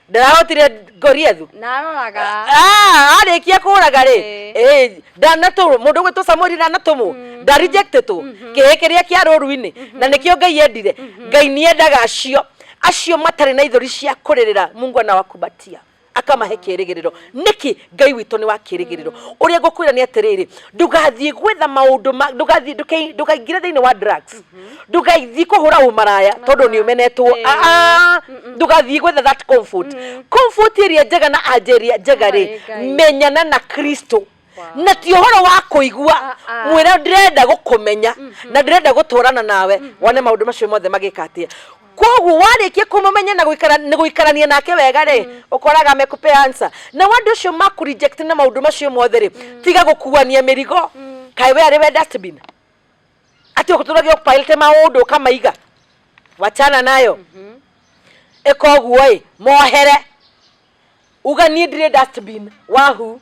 ndarahotire Goliathu. Naroraga. Ah, arĩkia kũraga rĩ, ĩĩ, ndanatũmwo mũndũ ũgwĩtwo Samueli, ndanatũmwo, ndarejectetwo kĩhĩ kĩrĩa kĩa rũru-inĩ, na nĩkĩo Ngai endire. Ngai nĩ endaga acio matarĩ na ithori cia kũrĩrĩra. Mungu anawakumbatia, akamahe kĩrĩgĩrĩro. Nĩkĩ Ngai witũ nĩ wa kĩrĩgĩrĩro? Ũrĩa ngũkwĩra nĩ atĩrĩrĩ, ndũgathiĩ gwetha maũndũ ma ndũgathiĩ, ndũkaingĩre thĩinĩ wa drugs, ndũgathiĩ kũhũra ũmaraya tondũ nĩ ũmenetwo. Ah, ah, ndũgathiĩ gwetha that comfort. Comfort ĩrĩa njega na anja ĩrĩa njega rĩ, Harĩ Ngai. Menyana na Kristo, na ti ũhoro wa kũigua. Ah, ah. Mwĩra ndĩrenda gũkũmenya na ndĩrenda gũtũrana nawe, wone maũndũ macio mothe magĩka atĩa. Koguo warĩkia kũmũmenya na gũikara na gũikarania nake wega rĩ, ũkoraga amekũpe answer. Na andũ acio makũ reject na maũndũ macio mothe rĩ, tiga gũkuania mĩrigo. Kaĩ we arĩ we dustbin atĩ ũgũtũragia ũpaĩte maũndũ ũkamaiga? Wachana nayo. Ĩka ũguo ĩ, mohere, uga niĩ ndirĩ dustbin wahu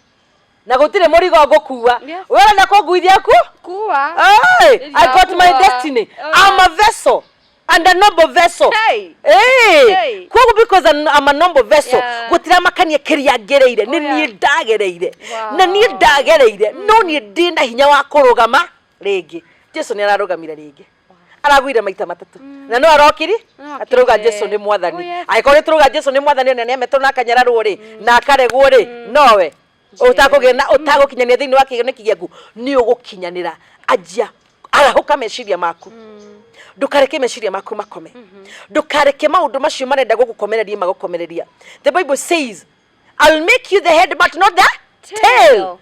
na gũtirĩ mũrigo ngũkua. We ũrenda kũnguithia ku? Kua. Hey, I got my Kua. destiny. Oh. I'm a vessel. And a noble vessel. Hey. Hey. Hey. Koguo because I'm a noble vessel, gũtiramakania kĩrĩa ngereire, nĩ Oh, yeah. niĩ ndagereire. Wow. Na niĩ ndagereire, no niĩ ndĩ na hinya wa kũrũgama rĩngĩ. Jesu nĩ ararũgamire rĩngĩ. Aragwire maita matatũ. Na no arokiri? No Atũrauga okire. Jesu nĩ mwathani. Oh, yes. Angĩkorwo nĩ tũrauga Jesu nĩ mwathani na nĩametwo na akanyararwo rĩ, na akaregwo rĩ, nowe ũtakũgĩa na ũtagũkinyanĩra thĩinĩ wa kĩoneki gĩaku, nĩ ũgũkinyanĩra. Anjia arahũka meciria maku. Ndũkareke meciria maku makome. Ndũkareke maũndũ macio marenda gũgũkomereria magũkomereria. The Bible says, "I'll make you the head but not the tail."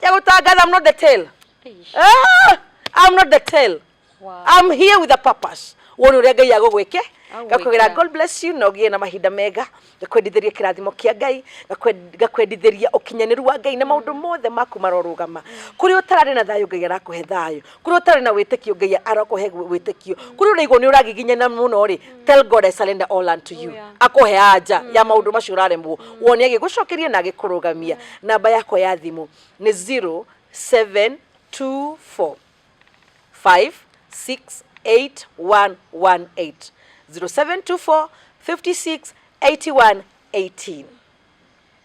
Ya gũtangatha, I'm not the tail. Eish. Ah, I'm not the tail. I'm here with a purpose. Wone ũrĩa Ngai agũgwĩke. Agũgwĩkĩra. Ngakwĩra God bless you na ũgĩe na mahinda mega. Ngakwendithĩria kĩrathimo kĩa Ngai, ngakwendithĩria ũkinyanĩru wa Ngai na maũndũ mothe maku marorũgama. Kũrĩa ũtararĩ na thayũ, Ngai arakũhe thayũ. Kũrĩa ũtarĩ na wĩtĩkio, Ngai arakũhe wĩtĩkio. Kũrĩa ũraigua nĩ ũragiginyana mũno rĩ, tell God, "I surrender all unto you." Akũhe anja ya maũndũ macio ũraremwo. Wone agĩgũcokeria na agĩkũrũgamia. Namba yakwa ya thimũ nĩ 0724 568118, 0724 56 81 18.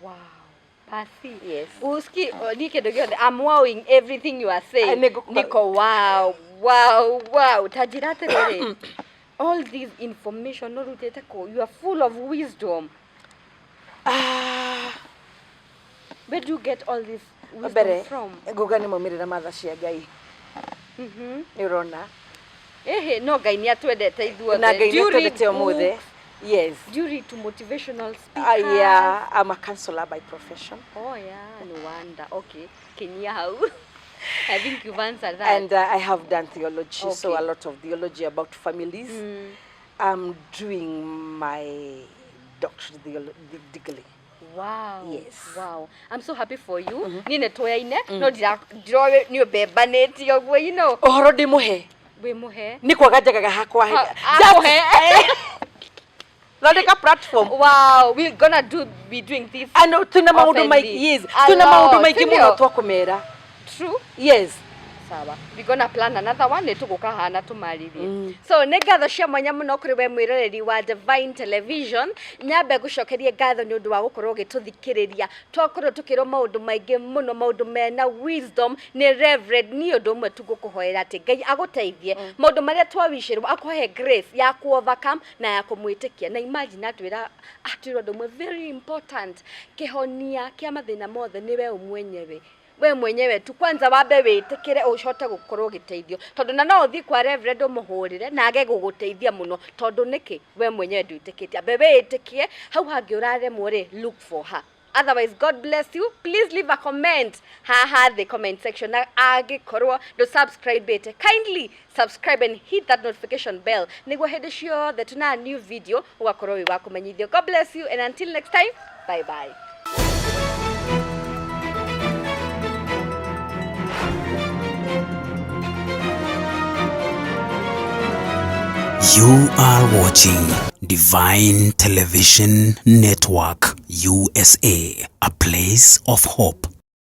Wow. Basi. Yes. Uski ni kindu giothe, I'm wowing everything you are saying. Ah, Niko wow. Tanjira atiriri. All this information urutite ku? You are full of wisdom. Ah, Where do you get all this wisdom mbere from? Nguga nĩ maumĩrĩra ma tha cia Ngai. Nĩ ũrona? Ehe, no Ngai nĩ atwendete ithuothe. Na Ngai Do you nĩ read atwendete ũmũthĩ. books? Yes. Do you read to motivational speakers? Yeah, I'm a counselor by profession. Oh yeah, no wonder. Okay, kinyia hau. I think you've answered that. And I have done theology, so a lot of theology about families. I'm doing my doctorate degree. Yes. Wow. I'm so happy for you. Niĩ nĩ tũyaine no ndiroĩ nĩ ũmbembanĩtie ũguo. Ũhoro ndĩmũhe. Wĩ mũhe. Nĩ kwaga njagaga hakwa. Akũhe. Thondeka platform. Wow, we're gonna do be doing this. And twĩna maũndũ Oftenly. maingĩ, yes, A twĩna maũndũ lot, maingĩ sindio? mũno twakũmera. True. Yes. Sawa, we gonna plan another one, nĩ tũgũka hana tũmarĩrie. So nĩ ngatho cia mwanya mũno kũrĩ we mwĩroreri wa Divine Television. Nyambe ngũcokerie ngatho nĩ ũndũ wa gũkorwo ũgĩtũthikĩrĩria. Twakorwo tũkĩrwo maũndũ maingĩ mũno, maũndũ mena wisdom nĩ Reverend. Niĩ ũndũ ũmwe tu ngũkũhoera atĩ Ngai agũteithie maũndũ marĩa twawicĩrwo, akũhe grace ya ku overcome na ya kũmwĩtĩkia. Na imagine atwĩra ũndũ ũmwe very important: kĩhonia kĩa mathĩna mothe nĩ we mwenyewe, we mwenyewe tu. Kwanza wambe wĩtĩkĩre ũcote gũkorwo ũgĩteithio, tondũ na no ũthiĩ kwa Reverend ũmũhũrĩre na age gũgũteithia mũno, tondũ nĩkĩ we mwenyewe ndwĩtĩkĩtie. Ambe wĩĩtĩkie, hau hangĩ ũraremwo rĩ, look for her. Otherwise, God bless you. Please leave a comment haha the comment section, na angĩkorwo ndũ subscribe ĩte, kindly subscribe and hit that notification bell nĩguo hĩndĩ ciothe tuna new video ũgakorwo wĩ wa kũmenyithio. God bless you, and until next time, bye bye. You are watching Divine Television Network, USA, a place of hope.